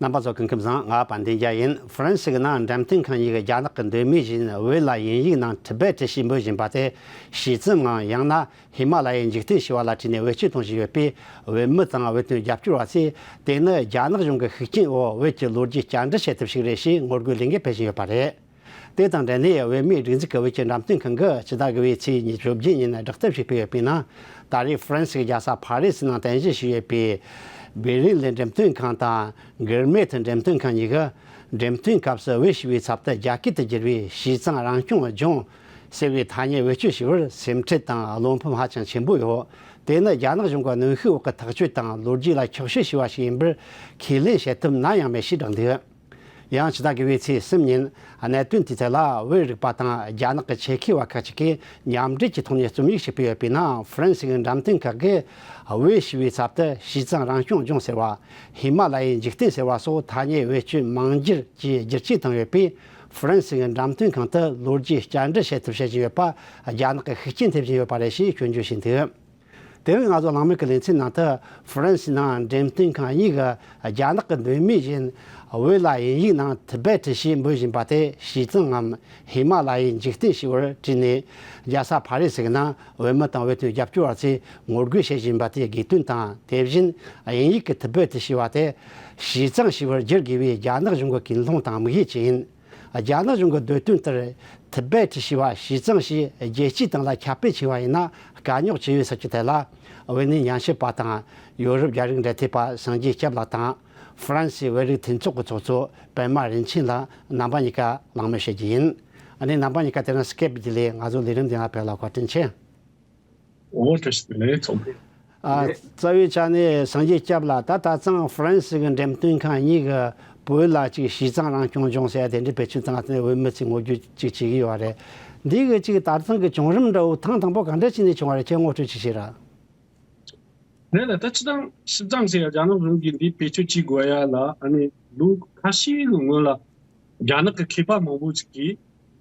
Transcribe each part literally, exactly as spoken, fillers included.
རྣམ་པ་ཚོ་སྐུ་ཁམས་བཟང་། ང་དཔལ་ལྡན་རྒྱལ་ཡིན། ཧྥ་རན་སི་གི་ནང་འགྲེམས་སྟོན་ཁང་གཉིས་ཀྱི་རྒྱ་ནག་གི་མདོ་སྨད་བཞིན་བོད་ལ་དབྱིན་ཡིག་ནང་ཊི་བེ་ཊི་ཞེས་འབོད་བཞིན་པ་དེ་ཞི་ཙམ་ངམ་ཡང་ན་ཧི་མ་ལ་ཡའི་འཇིག་རྟེན་ཞེས་པ་ལ་བྲིས་ནས་བེད་སྤྱོད་གཏོང་བཞིན་ཡོད་པས། བོད་མི་དང་བོད་དོན་རྒྱབ་སྐྱོར་བ་ཚོས་དེ་ནི་རྒྱ་ནག་གཞུང་གི་ཤུགས་རྐྱེན་འོག་བོད་ཀྱི་ལོ་རྒྱུས་བསྐྱར་འགྲན་བྱེད་ཐབས་ཤིག་རེད་ཞེས་ངོ་རྒོལ་ལས་འགུལ་སྤེལ་བཞིན་ཡོད་པ་རེད། དེ་དང་འབྲེལ་ནས་བོད་མིའི་སྒྲིག་འཛུགས་ཀྱི་བོད་ཀྱི་འགྲེམས་སྟོན་ཁང་གིས་ཕྱི་ཟླ་དགུ་པའི་ཚེས་ཉི་ཤུ་བརྒྱད་ཉིན་བསྒྲགས་གཏམ་ཞིག་སྤེལ་ཡོད་པའི་ནང་། ད་རེས་ཧྥ་རན་སི་གི་རྒྱལ་ས་ཕ་རི་སི་ནང་རྟེན་གཞི་བྱས་ཡོད་པའི་བེར་ལིན་འགྲེམས་སྟོན་ཁང་དང་གྷེར་མེད་འགྲེམས་སྟོན་ཁང་གཉིས་ཀྱིས་འགྲེམས་སྟོན་སྐབས་སུ་བོད་ཞེས་པའི་ཚབ་ཏུ་རྒྱ་སྐད་དུ་བསྒྱུར་བའི་ཞི་ཙང་རང་སྐྱོང་ལྗོངས་ཟེར་བའི་ཐ་སྙད་བེད་སྤྱོད་བྱས་པར་སེམས་ཁྲལ་དང་བློ་ཕམ་ཧ་ཅང་ཆེན་པོ་ཡོད། དེ་ནི་རྒྱ་ནག་གཞུང་གི་གནོན་ཤུགས་འོག་གི་ཐག་གཅོད་དང་ལོ་རྒྱུས་ལ་འཁྱོག་བཤད་བྱས་པ་ཞིག་ཡིན་པར་ཁས་ལེན་བྱེད་ཐུབ་ནམ་ཡང་མེད་ཞེས་བསྒྲགས་འདུག། ཡང་ཕྱི་ཟླ་དགུ་པའི་ཚེས་གསུམ་ཉིན་གནད་དོན་དེའི་ཐད་ལ་བོད་རིག་པ་དང་རྒྱ་ནག་གི་ཆེད་མཁས་པ་ཁག་ཅིག་གིས་མཉམ་འབྲེལ་གྱི་ཐོག་ནས་རྩོམ་ཡིག་ཞིག་སྤེལ་ཡོད་པའི་ནང་། ཧྥ་རན་སི་གི་འགྲེམས་སྟོན་ཁག་གིས་བོད་ཞེས་པའི་ཚབ་ཏུ་ཞི་ཙང་རང་སྐྱོང་ལྗོངས་ཟེར་བ། ཧི་མ་ལ་ཡའི་འཇིག་རྟེན་ཟེར་བ་སོགས་ཐ་སྙད་བེད་སྤྱོད་མང་བསྒྱུར་གྱིས་བསྒྱུར་བཅོས་བཏང་ཡོད་པས། ཧྥ་རན་སི་གི་འགྲེམས་སྟོན་ཁང་དུ་ལོ་རྒྱུས་བསྐྱར་འགྲན་བྱེད་ཐབས་བྱེད་བཞིན་ཡོད་པ་རྒྱ་ནག་གིས་ཤུགས་རྐྱེན་ཐེབས་བཞིན་ཡོད་པ་རེད་ཞེས་སྐྱོན་བརྗོད་བྱས་འདུག། དེ་རིང་ང་ཚོ་གླེང་མོལ་གྱི་ལེ་ཚན་ནང་དུ། ཧྥ་རན་སིའི་ནང་འགྲེམས་སྟོན་ཁང་གཉིས་ཀྱིས་རྒྱ་ནག་གི་མདོ་སྨད་བཞིན་བོད་ལ་དབྱིན་ཡིག་ནང་ཊི་བེ་ཊི་ཞེས་འབོད་བཞིན་པ་དེ་ཞི་ཙང་ངམ་ཧི་མ་ལ་ཡའི་འཇིག་རྟེན་ཞེས་པར་བྲིས་ནས། རྒྱལ་ས་ཕ་རི་སི་གི་ནང་བོད་མི་དང་བོད་དོན་རྒྱབ་སྐྱོར་བ་ཚོས་ངོ་རྒོལ་བྱེད་བཞིན་པ་དེའི་དགོས་དོན་དང་། དེ་བཞིན་དབྱིན་ཡིག་གི་ཊི་བེ་ཊི་ཞེས་པ་དེ་ཞི་ཙང་ཞེས་པར་བསྒྱུར་དགོས་པའི་རྒྱ་ནག་གཞུང་གི་ཀུན་སློང་དང་དམིགས་ཡུལ་ཅི་ཡིན། རྒྱ་ནག་གཞུང་གི་འདོད་དོན་ལྟར། ཐི་བེད་ཞེས་པ་ཞི་ཙང་ཞེས་རྒྱལ་སྤྱིའི་སྟེང་ལ་ཁྱབ་སྤེལ་བྱས་པ་ཡིན་ན། དཀའ་རྙོག་ཅི་ཡོད་ཟེར་གྱི་ཐད་ལ། བོད་ནས་ཉམས་ཞིབ་པ་དང་ཡོ་རོབ་རྒྱ་རིགས་འབྲེལ་མཐུད་པ་སངས་རྒྱས་སྐྱབས་ལགས་དང་། ཧྥ་རན་སིའི་བོད་རིགས་མཐུན་ཚོགས་ཀྱི་ཚོགས་གཙོ་པད་མ་རིན་ཆེན་ལགས། རྣམ་པ་གཉིས་ཀ་གླེང་མོལ་བྱེད་རྒྱུ་ཡིན། ཨ་ནི་རྣམ་པ་གཉིས་ཀ་དེ་རིང་སི་ཀེབ་བརྒྱུད་ལས་ང་ཚོའི་ལས་རིམ་འདི་ནང་ཕེབས་ལ་བཀའ་དྲིན་ཆེ། འོ་བཀྲ་ཤིས་བདེ་ལེགས། ཚོགས་གཙོ། ཨ། རེད། རྩ་བའི་ཆ་ནས་སངས་རྒྱས་སྐྱབས་ལགས། ད་ད་ཐེངས་ཧྥ་རན་སི་གི་འགྲེམས་སྟོན་ཁང་གཉིས་ཀྱིས་བོད་ལ་ཅིག་ཞི་ཙང་རང་སྐྱོང་ལྗོངས་ཟེར་ཡ་དེ་འདྲའི་བེད་སྤྱོད་བཏང་བ་དེ་ནས་བོད་མི་ཚོས་ངོ་རྒོལ་ཅིག་བྱེད་ཀྱི་ཡོད་རེད། འདི་གི་ཅིག་ད་ཐེངས་ཀྱི་བྱུང་རིམ་འདྲ་བོ་ཐེངས་དང་པོ་ག་འདྲ་བྱས་ནས་བྱུང་བ་རེད། ཁྱེད་ངོ་སྤྲོད་ཅིག་བྱེད་ར། རེད་ལ། ད་སྤྱིར་བཏང་ཞི་ཙང་ཟེར་ཡ་རྒྱ་ནག་གཞུང་གིས་འདི་བེད་སྤྱོད་བྱེད་དགོས་ཡ་ལ། ཨ་ནི་ལོ་ཁ་ཤས་ཀྱི་སྔོན་ལ་རྒྱ་ནག་གི་མཁས་པ་མང་པོ་ཅིག་གིས།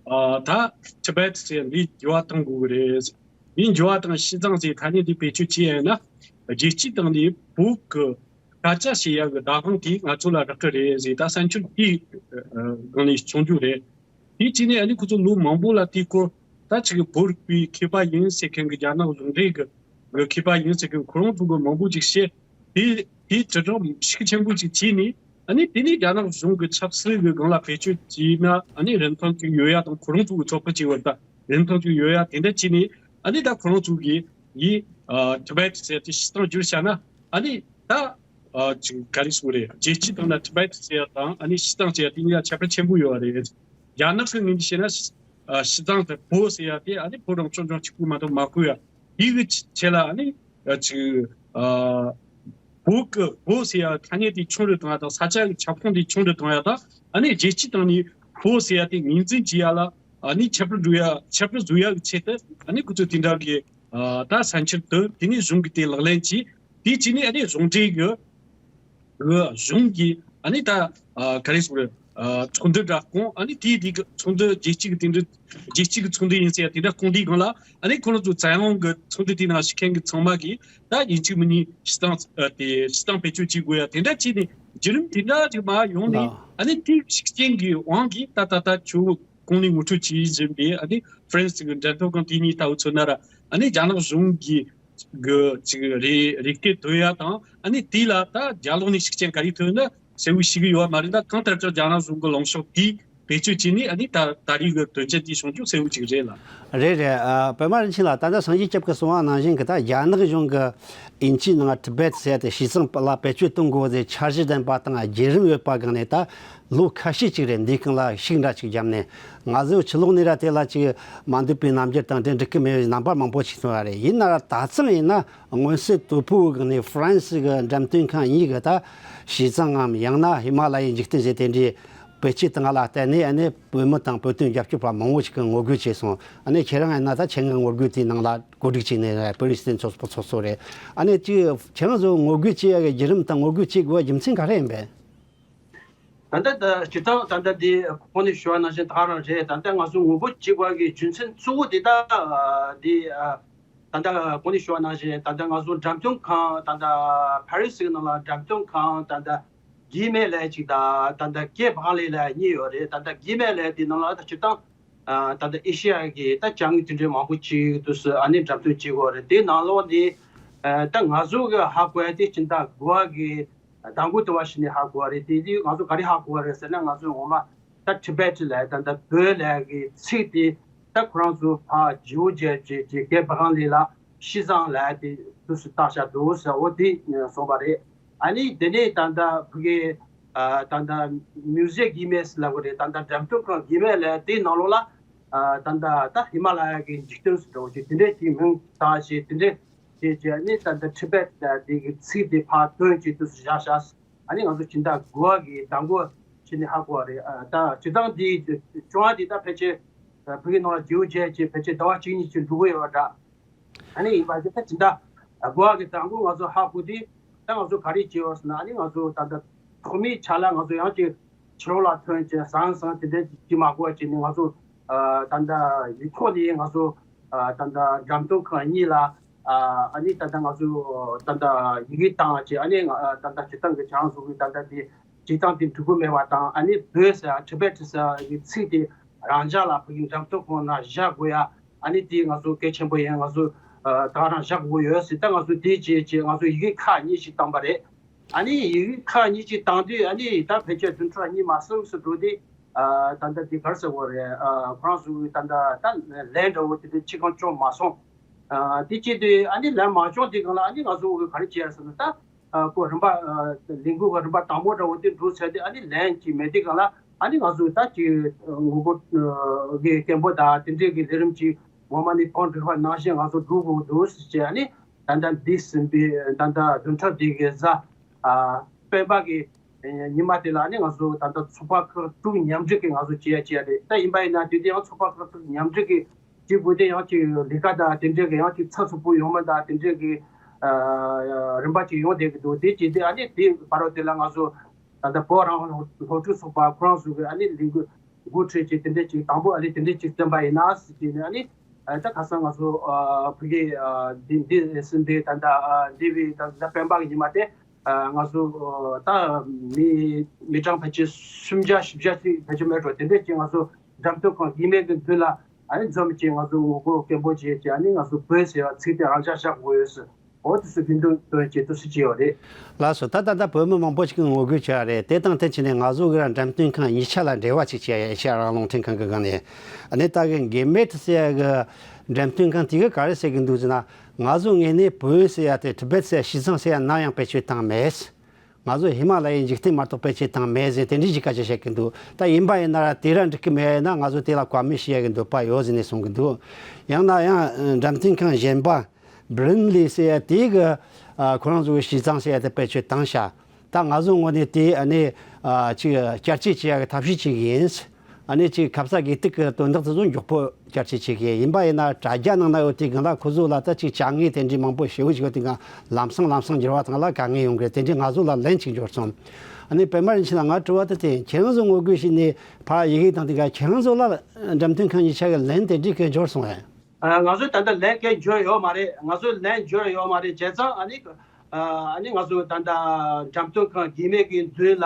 ཨ། ད་ཊི་བེད་ཟེར་ཡ་འདི་འགྱུར་བ་གཏོང་དགོས་ཀྱི་རེད། འདི་འགྱུར་བ་དང་ཞི་ཙང་ཟེར་ཐ་སྙད་འདི་བེད་སྤྱོད་བྱེད་ཡ་ཡིན་ན། རྒྱལ་སྤྱིའི་སྟེང་ནས་བོད་ཀྱི་སྐད་ཆ་བཤད་ཡ་གི་བདག་དབང་དེ་ང་ཚོ་ལ་རག་གི་རེད་ཟེར། ད་བསམ་འཆར་དེའི་སྒང་ནས་བྱུང་རྒྱུ་རེད། དེའི་རྗེས་ནས་ཨ་ནི་ཁོ་ཚོ་ལོ་མང་པོ་ལ་དེའི་སྐོར། ད་ཅིག་བོད་རིག་པའི་མཁས་པ་ཡིན་ཟེར་མཁན་གྱི་རྒྱ་ནག་གཞུང་འབྲེལ་གྱི་མཁས་པ་ཡིན་ཟེར་མཁན་ཁོ་རང་ཚོ་གི་མང་པོ་ཅིག་བཤད། དེ་དེའི་དྲིལ་བསྒྲགས་ཤུགས་ཆེན་པོ་ཅིག་བྱས་ནས། ཨ་ནི་དེ་ནས་རྒྱ་ནག་གཞུང་གི་ཆབ་སྲིད་ཀྱི་སྒང་ལ་བེད་སྤྱོད་བྱས་ན། ཨ་ནི་རིན་ཐང་ཅིག་ཡོད་ཡ་དང་། ཁོ་རང་ཚོ་གི་ཚོགས་པ་ཅིག་བར་ད་རིན་ཐང་ཅིག་ཡོད་ཡ་དེ་འདྲ་བྱས་ནས། ཨ་ནི་ད་ཁོ་རང་ཚོ་གིས་ཡི་ཨ་ཊི་བེད་ཟེར་དེ་ཞི་ཙང་བསྒྱུར་བྱས་ན། ཨ་ནི་ད་ཨ་ཅིག་ག་རེ་ཟེར་དགོས་རེད། རྒྱལ་སྤྱིའི་སྟེང་ན་ཊི་བེད་ཟེར་ཡ་དང་ཨ་ནི་ཞི་ཙང་ཟེར་ཡ་དེ་གཉིས་ལ་ཁྱད་པར་ཆེན་པོ་ཡོད་རེད། རྒྱ་ནག་གི་ངོས་ནས་བཤད་ན། ཨ། ཞི་ཙང་དེ་བོད་ཟེར་ཡ་དེ་ཨ་ནི་བོད་རང་སྐྱོང་ལྗོངས་གཅིག་པུ་མ་གཏོགས་མ་གོ་ཡ། དེ་གི་ཆེད་ལ་ཨ་ནི་ཨ་ཅིག་ཨ་བོད་ཀྱི་བོད་ཟེར་ཡ་ཐ་སྙད་དེ་ཆུང་རུ་གཏོང་ཡ་དང་། ས་ཆ་གི་ཁྱབ་ཁོངས་དེ་ཆུང་རུ་གཏོང་ཡ་དང་། ཨ་ནི་རྒྱལ་སྤྱིའི་སྟེང་ནས་བོད་ཟེར་ཡ་དེ་ངོས་འཛིན་བྱེད་ཡ་ལ་ཨ་ནི་ཁྱད་པར་འགྲོ་ཡ། ཁྱད་པར་བཟོ་ཡ་གི་ཆེད་དུ་ཨ་ནི་ཁོ་ཚོས་དེ་འདྲ་གི་ཨ་ད་བསམ་འཆར་བཏོན། དེ་ནས་གཞུང་གིས་དེ་ལག་ལེན་བྱས། དེའི་རྗེས་ནས་ཨ་ནི་གཞུང་འབྲེལ་གྱི་གཞུང་གིས་ཨ་ནི་ད་ཨ་ག་རེ་ཟེར། ཨ་ཚོགས་འདུ་འདྲ་བསྐོངས། ཨ་ནི་དེའི་དེ་གི་ཚོགས་འདུ་རྒྱལ་སྤྱི་གི་དེ་འདྲ། རྒྱལ་སྤྱི་གི་ཚོགས་འདུ་ཡིན་ཟེར་ཡ་དེ་འདྲ་བསྐོངས་དུས་སྒང་ལ། ཨ་ནི་ཁོ་རང་ཚོ་བཙན་དབང་གི་ཚོགས་འདུ་དེ་ནང་ཞུགས་མཁན་གྱི་ཚང་མ་གིས་ད་ཡིན་གཅིག་མིན་གཉིས་ཞི་ཙང་ཨ་དེ་ཞི་ཙང་བེད་སྤྱོད་བྱེད་དགོས་ཡ་དེ་འདྲ་བྱས་ནས། བརྒྱུད་རིམ་དེ་འདྲ་ཅིག་མར་ཡོང་ནས། ལགས། ཨ་ནི་དེའི་ཤུགས་རྐྱེན་གྱི་དབང་གིས་ད་ད་ལྟ་ཁྱོད་གོང་ནས་ངོ་སྤྲོད་བྱས་བཞིན་པའི་ཨ་ནི་ཧྥ་རན་སི་གི་འགྲེམས་སྟོན་ཁང་དེ་གཉིས་ལྟ་བུ་མཚོན་ན་ར། ཨ་ནི་རྒྱ་ནག་གཞུང་གིས་གི་ཅིག་རེ་རེ་སྐུལ་བཏོན་ཡ་དང་། ཨ་ནི་དེ་ལ་ད་རྒྱ་ལོག་ནས་ཤུགས་རྐྱེན་ག་རེ་ཐེབས་ན་གསལ་བོ་ཤེས་ཀྱི་ཡོད་མ་རེད། ད་གང་ལྟར་ཀྱང་རྒྱ་ནག་གཞུང་གི་ལངས་ཕྱོགས་དེ་བེད་སྤྱོད་བྱས་ནས། ཨ་ནི་ད་ད་རེས་ཀྱི་དོན་རྐྱེན་དེ་བྱུང་རྒྱུ་གསལ་བོ་ཅིག་རེད་ལ། རེད་རེད། ཨ་པད་མ་རིན་ཆེན་ལགས། ད་ལྟ་སངས་རྒྱས་སྐྱབས་ཀྱིས་གསུངས་པ་ནང་བཞིན་གྱི། ད་རྒྱ་ནག་གཞུང་གིས་དབྱིན་ཇིའི་ནང་ཊི་བེད་ཟེར་ཡ་དེ་ཞི་ཙང་ལ་བེད་སྤྱོད་གཏོང་དགོས་ཟེར་འཆར་གཞི་ལྡན་པ་དང་བརྒྱུད་རིམ་ཡོད་པ་སྒང་ནས། ད་ལོ་ཁ་ཤས་ཅིག་རེད། འདིའི་སྒང་ལ་ཤུགས་འདྲ་ཅིག་བརྒྱབ་ནས། ང་ཚོས་ཕྱི་ལོགས་ནས་ར་དེ་ལ་ཅིག་མ་འདོད་པའི་རྣམ་འགྱུར་དང་དེ་འགྲིག་གི་མེད་པའི་རྣམ་པ་མང་པོ་ཞིག་མཐོང་བ་རེད། ཡིན་ན་ར་ད་ཐེངས་ཡིན་ན་མངོན་གསལ་དོད་པོའི་སྒང་ནས་ཧྥ་རན་སི་གི་འགྲེམས་སྟོན་ཁང་གཉིས་ཀྱིས་ད་ཞི་ཙང་ངམ་ཡང་ན་ཧི་མ་ལ་ཡའི་འཇིག་རྟེན་ཟེར་དེ་འདྲའི་བེད་སྤྱོད་བཏང་བ་ལ་བརྟེན་ནས། ཨ་ནི་བོད་མི་དང་བོད་དོན་རྒྱབ་སྐྱོར་བ་མང་པོ་ཞིག་གིས་ངོ་རྒོལ་བྱས་སོང་། ཨ་ནི་ཁྱེད་རང་ཡིན་ན་ད་ཁྱེད་ངའི་ངོ་རྒོལ་དེའི་ནང་ལ་གོ་སྒྲིག་བྱས་ནས་བོད་རིགས་སྤྱི་མཐུན་ཚོགས་པ་ཚོགས་གཙོ་རེད། ཨ་ནི་ཅིག་ཁྱེད་རང་ཚོ་ངོ་རྒོལ་བྱེད་ཡ་གི་བརྒྱུད་རིམ་དང་ངོ་རྒོལ་བྱེད་དགོས་པའི་རྒྱུ་མཚན་ག་རེ་ཡིན་པས། ད་ལྟ་ད་སྤྱིར་བཏང་ད་ལྟ་འདི་གོང་ནས་ཞུ་བ་ནང་བཞིན་ད་ག་རང་རེད། ད་ལྟ་ང་ཚོ་ངོ་རྒོལ་བྱེད་དགོས་ཀྱི་རྒྱུ་མཚན་གཙོ་བོ་དེ་ད་འདི་ད་ལྟ་གོང་ནས་ཞུ་བ་ནང་བཞིན། ད་ལྟ་ང་ཚོ་འགྲེམས་སྟོན་ཁང་། ད་ལྟ་ཕ་རི་སི་གི་ནང་ལ་འགྲེམས་སྟོན་ཁང་ད་ལྟ་ གི་མེ་ལས་གཅིག་དང་ད་ལྟ་སྐད་བང་ལས་ལ་གཉིས་ཡོད་རེད། ད་ལྟ་གི་མེ་ལས་དེ་ནང་ལ་ད་སྤྱིར་བཏང་ད་ལྟ་ཨེ་ཤི་ཡ་གི་ད་ཅང་དེ་འདྲའི་མང་པོ་ཅིག་དུས་སུ་ཨ་ནི་འགྲེམས་སྟོན་བྱེད་དགོས་རེད། དེ་ནང་ལོགས་ནས་ད་ང་ཚོ་གི་ཧ་གོ་ཡ་དེ་སྤྱིར་བཏང་གོ་བ་གི་དང་པོ་དུ་བ་ཞིག་ནས་ཧ་གོ་བ་རེད། དེ་དུས་ང་ཚོ་ག་རེ་ཧ་གོ་བ་རེད་ཟེར་ན། ང་ཚོ་ངོ་མ་ད་ཊི་བེ་ཊི་ལ་ད་ད་བོད་ལ་གི་ཚིག་དེ་ད་ཁོ་རང་ཚོ་ཕ་ཇིའུ་ཇེ་ཅེ་ཅེ་སྐད་བང་ལས་ལ་ཤི་ཙང་ལ་དེ་དུས་སུ་བཏགས་བཞག་འདུག་ཟེར། འོ་དེ་གསུངས་པ་རེད། ཨ་ནི་དེ་ནས་ད་ལྟ་ཕ་གི་ད་ལྟ་མིའུ་ཟི་ཡམ་གི་མེ་ཟེར་ལབ་དགོས་རེད། ད་ལྟ་འགྲེམས་སྟོན་ཁང་གི་མེ་ལ་དེའི་ནང་ལོགས་ལ་ད་ལྟ་ད་ཧི་མ་ལ་ཡ་གི་འཇིག་རྟེན་ཟེར་འདྲ་བོ་ཅིག་དེ་འདྲས་ཀྱི་མིང་བཏགས་བྱས་དེ་འདྲས་བྱས་བྱས་ནས་ད་ལྟ་ཊི་བེ་ཊི་དེ་གི་ཚིག་དེ་ཕར་བཏོན་བྱས་དུས་སུ་བཞག་བཞག་ཨ་ནི་ང་ཚོ་སྦྱིན་བདག་གོ་བ་གི་དང་པོ་བྱས་ནས་ཧ་གོ་བ་རེད། ཨ་ད་སྤྱིར་བཏང་འདི་བྱུང་བ་འདི་ད་ཕལ་ཆེར་བོད་ཀྱི་ནང་ལ་རྗེའུ་རྗེ་ཅེས་ཕལ་ཆེར་ཟླ་བ་གཅིག་གཉིས་ཅིག་འགྲོ་གི་ཡོད་པ་འདྲ། ཨ་ནི་ཡིན་པ་ཞིག་ད་སྦྱིན་བདག་གོ་བ་གི་དང་པོ་ང་ཚོ་ཧ་གོ་དུས་ད་ང་ཚོ་ག་རེ་བྱས་ཡོད་ཟེར་ན། ཨ་ནི་ང་ཚོ་ད་ལྟ་ཐོག་མའི་ཆ་ལ་ང་ཚོ་ཡང་ཅིག་ཕྱི་ལོགས་ལ་ཐོན་བྱས་ཟང་ཟང་དེ་འདྲ་ཅིག་མ་གོ་བ་བྱས་ནས། ང་ཚོ་ད་ལྟ་ཡིག་ཐོག་ནས་ང་ཚོ་ད་ལྟ་འགྲེམས་སྟོན་ཁང་གཉིས་ལ་ཨ་ནི་ད་ལྟ་ང་ཚོ་ད་ལྟ་ཡི་གེ་བཏང་བྱས། ཨ་ནི་ད་ལྟ་སྤྱིར་བཏང་གི་ཁྱེད་རང་ཚོ་གི་ད་ལྟ་དེ་སྤྱིར་བཏང་དེ་འགྲིག་གི་མེད་པ་དང་། ཨ་ནི་བོད་ཟེར་ཡ་ཊི་བེ་ཊི་ཟེར་ཡ་གི་ཚིག་དེ་རང་ཅག་ལ་ཕ་གི་འགྲེམས་སྟོན་ཁང་ནང་བཞག་དགོས་ཡ། ཨ་ནི་དེ་ང་ཚོ་གལ་ཆེན་པོ་ཡིན། ང་ཚོ་ད་རང་བཞག་དགོས་ཡོད་ཟེར། ད་ང་ཚོ་དེ་བྱས་བྱས་ང་ཚོ་ཡི་གེ་ཁག་གཉིས་ཤིག་བཏང་པ་རེད། ཨ་ནི་ཡི་གེ་ཁག་གཉིས་ཤིག་བཏང་དུས་ཨ་ནི་ད་ཕལ་ཆེར་བདུན་ཕྲག་གཉིས་མ་ཟིན་སུ་འགྲོ་དུས་ད་ལྟ་དེ་ག་རེ་ཟེར་དགོས་རེད། ཁོ་རང་ཚོ་ད་ལྟ་ད་ལན་འདྲ་བོ་དེ་འདྲ་ཅི་གང་བྱུང་མ་སོང་། དེ་བྱེད་དུས་ཨ་ནི་ལན་མ་བྱུང་དུས་སྒང་ལ་ཨ་ནི་ང་ཚོ་ག་རེ་བྱས་ཟེར་ན། ད་ཁོ་རིམ་པ་ལས་འགུལ་གྱི་རིམ་པ་དང་པོ་འདྲ་བོ་དེ་འགྲོ་ཚར་དུས་ཨ་ནི་ལན་ཅིག་མེད་དུས་སྒང་ལ་ཨ་ནི་ང་ཚོ་ད་ཅིག་ངོ་རྒོལ་གྱི་སྐད་འབོད་དང་དེ་འདྲའི་གི་ལས་རིམ་ཅིག་ངོ་མ་ནས་གང་འགྲིག་པ་ནང་བཞིན་ང་ཚོ་འགྲོ་དགོས་འདུག་ཟེར་བྱས། ཨ་ནི་ད་ལྟ་འདི་ཟིན་པའི་ད་ལྟ་བདུན་ཕྲག་འདི་གི་གཟའ་སྤེན་པ་གི་ཉི་མ་དེ་ལ་ཨ་ནི་ང་ཚོ་ད་ལྟ་ཚོགས་པ་ཁག་དྲུག་མཉམ་འབྲེལ་གྱིས་ང་ཚོ་བྱེད་ཡ་བྱེད་ཡ་རེད། ད་ཡིན་པ་ཡིན་ན་དུས་དེ་ཡང་ཚོགས་པ་ཁག་དྲུག་མཉམ་འབྲེལ་གྱིས་བྱེད་དགོས་དེ་ཡང་ཅིག་ལས་ཀ་དང་དེ་འདྲའི་གི་ཡང་ཅིག་ཚགས་ཚུད་པོ་ཡོང་མིན་དང་དེ་འདྲའི་གི་རིམ་པ་ཅིག་ཡོང་བསྡད་ཀྱི་འདུག་དེ་བྱས་དུས་ཨ་ནི་དེ་བར་དུ་དེ་ལ་ང་ཚོ་ད་ལྟ་བོད་རང་དབང་སློབ་ཕྲུག་ཚོགས་པ་ཁོ་རང་ཚོ་གི་ཨ་ནི་ལས་འགུལ་འགོ་ཁྲིད་ཀྱི་དེ་འདྲའི་ཅིག་དང་པོ་ཨ་ནི་དེ་འདྲའི་ཅིག་བསྟན་པ་ཡིན་ན་ཟེར་གྱི་ནས། ཨ་ནི་ད་ཁ་སང་ང་ཚོ་ཕ་གི་འདི་འདི་ཟིན་པའི་ད་ལྟ་འདི་བའི་ད་ལྟ་སྤེན་པ་གི་ཉི་མ་དེ་ང་ཚོ་ད་མི་མི་གྲངས་ཕལ་ཆེར་སུམ་བརྒྱ་བཞི་བརྒྱ་ཅིག་ཕལ་ཆེར་མེད་འགྲོ། དེ་འདྲས་ཅིག་ང་ཚོ་འགྲེམས་སྟོན་ཁང་གི་མེ་གི་མདུན་ལ་ཨ་ནི་འཛོམས་ཀྱིས་ང་ཚོ་ངོ་རྒོལ་སྐད་འབོད་བྱས་ཀྱི་ཨ་ནི་ང་ཚོ་བོད་ཟེར་བ་ཚིག་དེ་རང་འཇགས་བཞག་དགོས་ཡོད་ཟེར། འོ་དེ་ཚོ་རྒྱུན་དུ་བཏོན་བྱས་དུ་སུ་བྱས་ཡོད་རེད། ལགས་སོ། ད་ད་ལྟ་བོད་མི་མང་པོ་ཞིག་གིས་ངོ་རྒོལ་བྱས་པ་རེད། དེ་དང་དེ་བྱས་ནས་ང་ཚོ་གི་རང་འགྲེམས་སྟོན་ཁང་གཉིས་ཆ་ལ་འབྲེལ་བ་ཅིག་བྱས། ཨེ་ཤ་ཡ་རང་དབང་རླུང་འཕྲིན་ཁང་གི་སྒང་ནས། ཨ་ནི་ད་གི་གི་མེ་ཟེར་ཡ་གི་འགྲེམས་སྟོན་ཁང་དེ་གི་ག་རེ་ཟེར་གི་འདུག་ཟེར་ན། ང་ཚོ་ངོས་ནས་བོད་ཟེར་ཡ་དེ་ཊི་བེཊ་ཟེར་ཡ་ཤི་ཙང་ཟེར་ཡ་ནམ་ཡང་བེད་སྤྱོད་བཏང་མེད། ང་ཚོ་ཧི་མ་ལ་ཡའི་འཇིག་རྟེན་མ་གཏོགས་བེད་སྤྱོད་བཏང་མེད་ཟེར་དེ་འདྲའི་ཞིག་སྐད་ཆ་བཤད་ཀྱི་འདུག་ད་ཡིན་པ་ཡིན་ན་ར་དེ་ར་འགྲིག་གི་མེད་ན་ང་ཚོ་དེ་ལ་བཀའ་མོལ་ཞུ་ཡ་གི་འདོད་པ་ཡོད་ཟེར་ནས་གསུང་གི་འདུག་ཡང་ན་ཡང་འགྲེམས་སྟོན་ཁང་གཞན་པ་བྷི་རིན་ལི་ཟེར་ཡ་དེ་གི་ཁོ་རང་ཚོ་གི་ཤི་ཙང་ཟེར་ཡ་དེ་བེད་སྤྱོད་བཏང་ཤག་ད་ང་ཚོ་ངོས་ནས་དེ་ཨ་ནི་ཅིག་བསྐྱར་བཅོས་བྱེད་ཡ་གི་ཐབས་ཤེས་བྱེད་གི་ཡིན། ཨ་ནི་ཅིག་ཁ་ས་དགོས་གཏུག་གི་དོན་དག་དེ་ཚོ་མགྱོགས་པོ་བསྐྱར་བཅོས་བྱེད་གི་ཡིན། ཡིན་པ་ཡིན་ན་དྲ་རྒྱ་ནང་ན་ཡོད་དེ་སྒང་ལ་ཁོ་ཚོ་ལ་ད་ཅིག་དྲི་བ་དེ་འདྲའི་མང་པོ་ཞེ་པོ་ཞིག་ཡོད་དེ་སྒང་ལམ་སང་ལམ་སང་འགྱུར་བ་དང་ལ་དཀའ་ངལ་ཡོང་གི་རེད། དེ་འདྲའི་ང་ཚོ་ལ་ལན་ཅིག་འབྱོར་སོང་། ཨ་ནི་པད་མ་རིན་ཆེན་ལགས་ང་དྲི་བ་དེ་དེ་ཁྱེད་རང་ཚོ་ངོ་རྒོལ་བྱས་ནས་ཕར་ཡི་གེ་བཏང་དེ་སྒང་ཁྱེད་རང་ཚོ་ལ་འགྲེམས་སྟོན་ཁང་གཉིས་ཆ་གི་ལན་དེ་འདྲའི་གི་འབྱོར་སོང་ཨེ། ང་ཚོ་ད་ལྟ་ལན་གང་འབྱོར་ཡོད་མ་རེད། ང་ཚོ་ལན་འབྱོར་ཡོད་མ་རེད། བྱས་ཙང་ཨ་ནི་ཨ་ནི་ང་ཚོ་ད་ལྟ་འགྲེམས་སྟོན་ཁང་གི་མེ་གི་མདུན་ལ།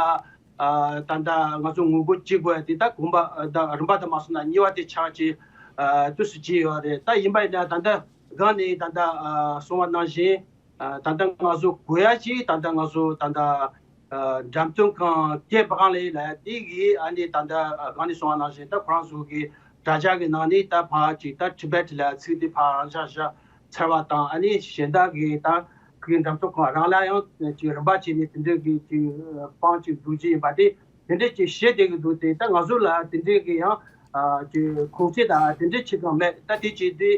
ཨ་ད་ལྟ་ང་ཚོ་ངོ་རྒོལ་བྱེད་དགོས་ཡ་དེ་ད་གོམ་པ་ད་རིམ་པ་དུ་མ་སོང་ན་གཉིས་པ་དེ་ཆགས་ཀྱི་ཨ་དུས་སུ་བྱས་ཡོད་རེད། ད་ཡིན་པ་ཡིན་ན་ད་ལྟ་སྒང་ནས་ད་ལྟ་ཨ་གསུངས་པ་ནང་བཞིན་ཨ་ད་ལྟ་ང་ཚོ་དགོས་ཡ་ཅིག་ད་ལྟ་ང་ཚོ་ད་ལྟ་ཨ་འགྲེམས་སྟོན་ཁང་སྐད་བང་ལས་ལ་དེ་གི་ཨ་ནི་ད་ལྟ་ཨ་སྒང་ནས་གསུངས་པ་ནང་བཞིན་ད་ཁོ་རང་ཚོ་གི་དྲ་རྒྱ་གི་ནང་ནས་ད་ཕར་ཅིག་ད་ཊི་བེཊ་ལ་ཚིག་དེ་ཕར་རང་འཇགས་བཞག་ཚར་བ་དང་། ཨ་ནི་གཞན་དག་གི་ད་ཁུལ་འགྲེམས་སྟོན་ཁང་རང་ལ་ཡང་ཅིག་རིམ་པ་བྱས་ནས་དེ་འདྲའི་གི་ཅིག་སྤང་ཅིག་འདུག་ཅིག་ཡིན་པ་དེ་དེ་འདྲའི་ཅིག་བཤད་བསྡད་ཀྱི་འདུག་དེ་ད་ང་ཚོ་ལ་དེ་འདྲའི་གི་ཡང་ཅིག་ཁུངས་སྐྱེལ་དང་དེ་འདྲའི་ཅིག་གང་མེད། ད་དེ་ཅིག་དེ་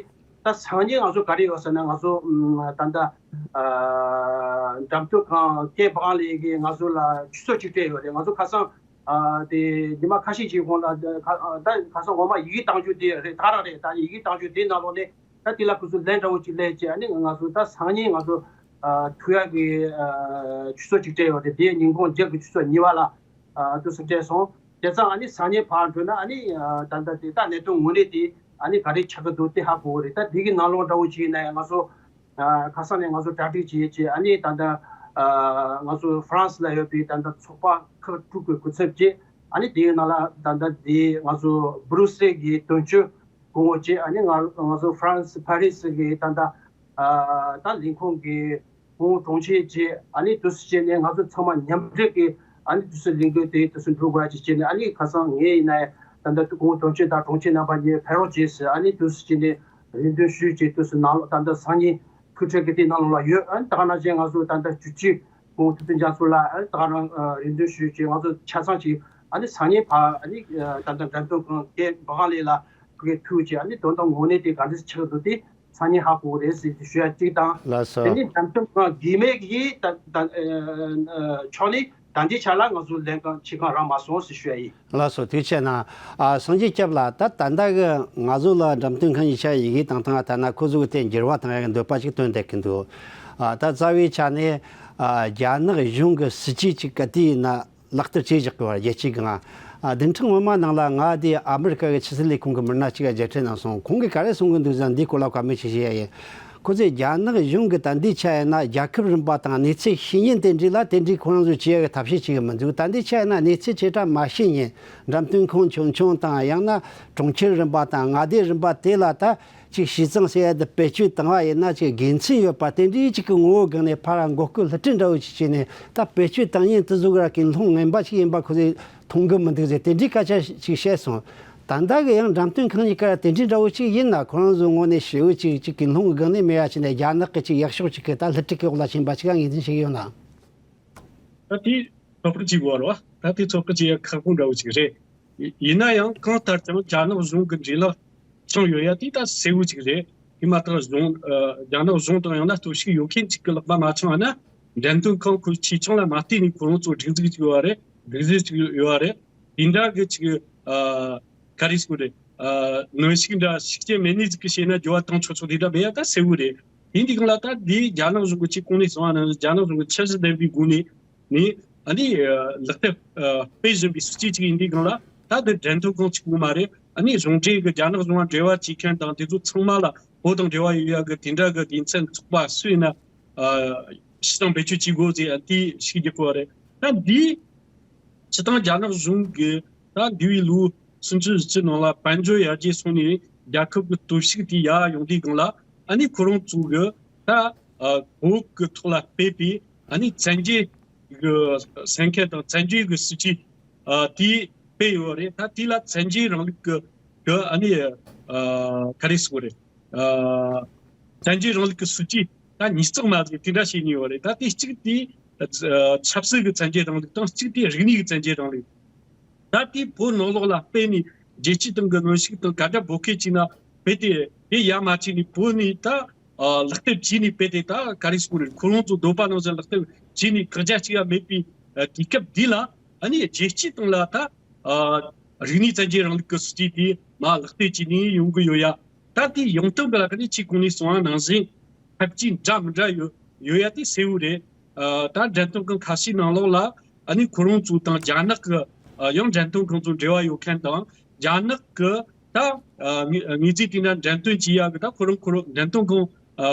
ད་སང་ཉིན་ང་ཚོ་ག་རེ་ཡོད་ཟེར་ན། ང་ཚོ་ད་ལྟ་འགྲེམས་སྟོན་ཁང་སྐད་བང་ལས་གི་ང་ཚོ་ལ་ཆུ་ཚོད་ཅིག་སྤྲད་ཡོད་རེད། ང་ཚོ་ཁ་སང་ཨ་དེ་ཉི་མ་ཁ་ཤས་ཅིག་གོང་ལ་ད་ཁ་ད་ཁ་སང་འོ་མ་ཡི་གེ་བཏང་རྒྱུ་དེ་རེད། ད་རང་རེད། ད་ཡི་གེ་བཏང་རྒྱུ་དེ་ནང་ལོགས་ནས་ད་དེ་ལ་ཁོ་ཚོ་ལན་འདྲ་བོ་ཅིག་སླེབས་བྱས། ཨ་ནི་ང་ཚོ་ད་སང་ཉིན་ང་ཚོ་ཨ་ཐུག་ཡག་གི་ཨ་ཆུ་ཚོད་ཅིག་སྤྲད་ཡོད་རེད། དེ་ཉིན་གུང་རྒྱབ་ཀྱི་ཆུ་ཚོད་གཉིས་པ་ལ་ཨ་དུས་སུ་སྤྲད་སོང་། བྱས་ཙང་ཨ་ནི་སང་ཉིན་ཕར་འགྲོ་ན་ཨ་ནི་ཨ་ད་ལྟ་དེ་ད་གནད་དོན་དངོས་གནས་དེ་ཨ་ནི་ག་རེ་ཆགས་ཀྱི་འདུག་དེ་ཧ་གོ་གི་རེད། ད་དེ་གི་ནང་ལོགས་འདྲ་བོ་ཅིག་ཡིན་ན་ཡང་ང་ཚོ་ཨ་ཁ་སང་ནས་ང་ཚོ་གྲ་སྒྲིག་བྱས་བྱས། ཨ་ནི་ད་ལྟ་ ཨ་ང་ཚོ་ཧྥ་རན་སི་ལ་ཡོད་པའི་ད་ལྟ་ཚོགས་པ་ཁག་དྲུག་གི་སྐུ་ཚབ་བཅས། ཨ་ནི་དེའི་ནང་ལ་ད་ལྟ་དེ་ང་ཚོ་སྦུ་རུ་སེལ་གྱི་དོན་གཅོད་སྐུ་ངོ་བཅས། ཨ་ནི་ང་ང་ཚོ་ཧྥ་རན་སི་ཕ་རི་སི་གི་ད་ལྟ་ཨ་ད་ལས་ཁུངས་ཀྱི་སྐུ་ངོ་དྲུང་ཆེ་བཅས། ཨ་ནི་དུས་སུ་བྱས་ནས་ང་ཚོ་ཚང་མ་མཉམ་འབྲེལ་གྱིས་ཨ་ནི་དུས་སུ་ལས་འགུལ་དེ་དུས་སུ་འགྲོ་དགོས་ཡ་ཅིག་བྱས་ནས། ཨ་ནི་ཁ་སང་ངས་ཡིན་ན་ད་ལྟ་སྐུ་ངོ་དྲུང་ཆེ་དང་དྲུང་ཆེ་རྣམ་པ་གཉིས་ཕེབས་རོགས་བྱས་ཟེར། ཨ་ནི་དུས་སུ་བྱས་ནས་རེ་འདུན་ཞུས་བྱས། དུས་སུ་ནང་ལོགས་ད་ལྟ་སང་ཉིན་ཁུལ་ཁྲག་གི་དེ་ནང་ལོགས་ལ་ཡོད། ཨ་ནི་ད་ག་ནང་བཞིན་ང་ཚོ་ད་ལྟ་ཇུས་གཅིག་ཁོང་ཐུབ་བསྟན་རྒྱ་མཚོ་ལ་ཨ་ནི་ད་ག་རང་རེ་འདུན་ཞུས་བྱས། ང་ཚོ་ཆ་ཚང་ཅིག་ཨ་ནི་སང་ཉིན་ཕར་ཨ་ནི་ད་ལྟ་འགྲེམས་སྟོན་ཁང་དེ་འབའ་ག་ལེ་ལ་ཁུལ་ཐུག་བྱས། ཨ་ནི་དོན་དག་དངོས་གནས་དེ་ག་འདྲ་ཆགས་འདུག་དེ་སང་ཉིན་ཧ་གོ་རེད་ཟེར་ཞུ་ཡ་གཅིག་དང་། ལགས་སོ། དེ་ནི་འགྲེམས་སྟོན་ཁང་དགོས་མེད་ཀྱི་ད་ད་ཕྱོགས་ནས་ད་ལྟའི་ཆ་ལ་ང་ཚོ་ལས་ཀ་བྱེད་གང་རག་མ་སོང་ཟེར་ཞུ་ཡ་ཡིན། ལགས་སོ། ཐུགས་རྗེ་གནང་། ཨ་སངས་རྒྱས་སྐྱབས་ལགས། ད་ད་ལྟ་གི་ང་ཚོ་ལ་འགྲེམས་སྟོན་ཁང་གཉིས་ཆ་ཡི་གེ་བཏང་སྟངས་ལ་ལྟ་ན་ཁོ་ཚོ་གི་དེ་འགྱུར་བ་བཏང་ཡ་གི་འདོད་པ་ཅིག་བཏོན་བསྡད་ཀྱི་འདུག་ཨ་ད་རྩ་བའི་ཆ་ནས་ཨ་རྒྱ་ནག་གཞུང་གི་སྲིད་ཇུས་ཅིག་ག་དུས་ཡིན་ན་ལག་བསྟར་བྱེད་བཞག་གི་བར་རྒྱལ་སྤྱིའི་སྒང་། ཨ་བདུན་ཕྲག་སྔོན་མ་ནང་ལ་ང་དེ་ཨ་མི་རི་ཀ་གི་ཕྱི་སྲིད་ལས་ཁུངས་ཀྱི་མི་སྣ་གཅིག་ག་མཇལ་འཕྲད་གནང་སོང་། ཁོང་གིས་ག་རེ་གསུང་གི་འདུག་ཟེར་ན་འདིའི་སྐོར་ལ་བཀའ་མོལ་ཅིག་བྱེད་ཡ་ཡིན། ཁོ་ཚོས་རྒྱ་ནག་གཞུང་གིས་ད་ལྟའི་ཆ་ཡིན་ན་རྒྱལ་ཁབ་རིམ་པ་དང་གནས་ཚུལ་ཤེས་ཉེན་དེ་འདྲ་ལ་དེ་འདྲའི་ཁོ་རང་ཚོས་བྱེད་ཡ་གི་ཐབས་ཤེས་བྱེད་གི་མི་འདུག་ད་ལྟའི་ཆ་ཡིན་ན་གནས་ཚུལ་ཆེ་ཕྲ་མ་ཤེས་ཉིན་འགྲེམས་སྟོན་ཁང་ཆུང་ཆུང་དང་། ཡང་ན་གྲོང་ཁྱེར་རིམ་པ་དང་མངའ་སྡེ་རིམ་པ་དེ་ལ་ད་ཅིག་བྱས་ཙང་ཟེར་ཡ་དེ་བེད་སྤྱོད་བཏང་བ་ཡིན་ན་ཅིག་དགེ་མཚན་ཡོད་པ་དེ་འདྲའི་ཅིག་གི་ངོ་བོ་སྒང་ནས་ཕར་འགོག་རྐྱེན་སླུ་བྲིད་འདྲ་བོ་ཅིག་བྱས་ནས། ད་བེད་སྤྱོད་བཏང་ཉིན་དེ་ཚོ་གི་ར་ཀུན་སློང་ངན་པ་ཞིག་ཡིན་པ་ཁོ་ཚོས་མཐོང་གི་མི་འདུག་ཟེར་དེ་འདྲའི་སྐད་ཆ་ཞིག་བཤད་སོང་། ད་ལྟ་གི་ཡང་འགྲེམས་སྟོན་ཁང་གཉིས་ཀ་དེ་འདྲའི་འདྲ་བོ་ཅིག་ཡིན་ན་ཁོ་རང་ཚོའི་ངོས་ནས་ཞེ་པོ་ཅིག་ཅིག་ཀུན་སློང་གི་སྒང་ནས་མེད་ཡ་བྱས་ནས་རྒྱ་ནག་གི་ཅིག་ཡག་ཕྱོགས་ཅིག་གི་ད་སླུ་བྲིད་ཀྱི་འོག་ལ་ཕྱིན་པ་ཅིག་ངོས་འཛིན་བྱེད་ཀྱི་ཡོད་ན། ད་དེ་ཚོད་དཔག་བྱེད་དགོས་རེད་བ། ད་དེ་ཚོད་དཔག་བྱེད་ཡ་ཁག་པོ་འདྲ་བོ་ཅིག་རེད། ཡིན་ན་ཡང་གང་ལྟར་ཀྱང་རྒྱ་ནག་གཞུང་གི་འདྲེ་ལག་འཆང་ཡོད་ཡ་དེ་ད་གསལ་བོ་ཅིག་རེད། དེ་མ་ཐག་གཞུང་ཨ་རྒྱ་ནག་གཞུང་དང་ཡང་ན་སྟོབས་ཤུགས་ཡོད་མཁན་ཅིག་གི་ལག་པ་མ་འཆང་བ་ན། འགྲེམས་སྟོན་ཁང་ཁོའི་ཆེ་ཆུང་ལ་མ་བལྟས་ནས་ཁོ་རང་ཚོ་སྒྲིག་འཛུགས་ཅིག་ཡོད་རེད། སྒྲིག་འཛུགས་ཅིག་ཡོད་རེད། དེ་འདྲ་གི་ཅིག་ཨ་ག་རེ་ཟེར་དགོས་རེད། ཨ་གནོན་ཤུགས་འདྲ་ཤུགས་རྐྱེན་མེད་ནི་ཟིག་གི་བྱས་ན་འགྱུར་བ་བཏང་ཆོག་ཆོག་དེ་འདྲ་མེད་ཡ་ད་གསལ་བོ་རེད། དེ་འདི་གང་ལ་ད་འདི་རྒྱ་ནག་གཞུང་གི་ཅིག་གོང་ནས་གསུངས་པ་ནང་བཞིན་རྒྱ་ནག་གཞུང་གི་འཆར་གཞི་ལྡན་པའི་སྒོ་ནས་ནི་ཨ་ནི་ལག་དེབ་ཨ་སྤེལ་བཞིན་པའི་སྲིད་ཇུས་ཅིག་ཡིན་དུས་སྒང་ལ། ད་དེ་འགྲེམས་སྟོན་ཁང་གཅིག་པུ་མ་རེད། ཨ་ནི་གཞུང་འབྲེལ་གྱི་རྒྱ་ནག་གཞུང་ལ་འབྲེལ་བ་བྱེད་མཁན་དང་དེ་ཚོ་ཚང་མ་ལ་བོད་དང་འབྲེལ་བ་ཡོད་ཡ་གི་དེ་འདྲ་གི་སྡེ་ཚན་ཚོགས་པ་སུ་ཡིན་ན་ཨ་སྤྱི་བཏང་བེད་སྤྱོད་བྱེད་དགོས་ཟེར་ཨ་དེ་ཞིག་རྒྱག་གི་བ་རེད། ད་འདི་སྤྱི་བཏང་རྒྱ་ནག་གཞུང་གི་ད་འདས་པའི་ལོ་སུམ་ཅུ་བཞི་བཅུ་ནང་ལ་དཔལ་འབྱོར་ཡར་རྒྱས་སོང་ནས་རྒྱལ་ཁབ་ཀྱི་སྟོབས་ཤུགས་དེ་ཡར་ཡོང་དུས་སྒང་ལ། ཨ་ནི་ཁོ་རང་ཚོ་གི་ད་ཨ་བོད་ཀྱི་ཐོག་ལ་སྤེལ་པའི་ཨ་ནི་བཙན་རྒྱལ་གི་སེམས་ཁམས་དང་བཙན་བྱོལ་གྱི་སྲིད་ཇུས་ཨ་དེ་སྤེལ་ཡོད་རེད། ད་དེ་ལ་བཙན་རྒྱལ་རིང་ལུགས་ཀྱི་གི་ཨ་ནི་ཨ་ག་རེ་ཟེར་དགོས་རེད། ཨ་བཙན་རྒྱལ་རིང་ལུགས་ཀྱི་སྲིད་ཇུས་ད་ཉིས་བརྩེགས་མ་ཟིག་དེ་འདྲ་བྱས་ནས་ཡོད་རེད། ད་དེ་གཅིག་དེ་ཨ་ཆབ་སྲིད་ཀྱི་བཙན་རྒྱལ་རིང་ལུགས་དང་། གཅིག་དེ་རིག་གནས་ཀྱི་བཙན་རྒྱལ་རིང་ལུགས། ད་དེ་བོད་ནང་ལོགས་ལ་སྤེལ་ནས་རྒྱལ་སྤྱིའི་སྟེང་གི་གནོན་ཤུགས་དང་ག་འདྲ་འབོད་སྐད་བྱས་ན། རྦད་དེ་དེ་ཡར་མ་བྱས་ནས་བོད་ནས་ད་ཨ་ལག་དེབ་བྱས་ནས་རྦད་དེ་ད་ག་རེ་ཟེར་དགོས་རེད། ཁོ་རང་ཚོ་འདོད་པ་ནང་བཞིན་ལག་དེབ་བྱས་ནས་བཀག་རྒྱ་བྱེད་ཡ་མེད་པའི་ཨ་དུས་སྐབས་འདི་ལ། ཨ་ནི་རྒྱལ་སྤྱིའི་སྟེང་ལ་ད་ཨ་རིག་གནས་བཙན་རྒྱལ་རིང་ལུགས་ཀྱི་སྲིད་ཇུས་དེ་མར་ལག་བསྟར་བྱས་ནས་ཡོང་གི་ཡོད་ཡ། ད་དེ་ཡོང་སྟངས་ཀྱི་ལ་ཁ་ནས་ཅིག་གོང་ནས་གསུངས་པ་ནང་བཞིན་འཐབ་ཇུས་འདྲ་མི་འདྲ་ཡོད་ཡོད་ཡ་དེ་གསལ་བོ་རེད། ཨ་ད་འགྲེམས་སྟོན་ཁང་ཁ་ཤས་ནང་ལོགས་ལ་ཨ་ནི་ཁོ་རང་ཚོ་དང་རྒྱ་ནག་གི་ཨ་ཡང་འགྲེམས་སྟོན་ཁང་ཚོ་འབྲེལ་བ་ཡོད་མཁན་དང་། རྒྱ་ནག་གི་ད་ཨ་དངོས་དངོས་རྫས་དེ་འདྲ་འགྲེམས་སྟོན་བྱེད་ཡ་གི་ད་ཁོ་རང་ཁོ་རང་འགྲེམས་སྟོན་ཁང་ཨ་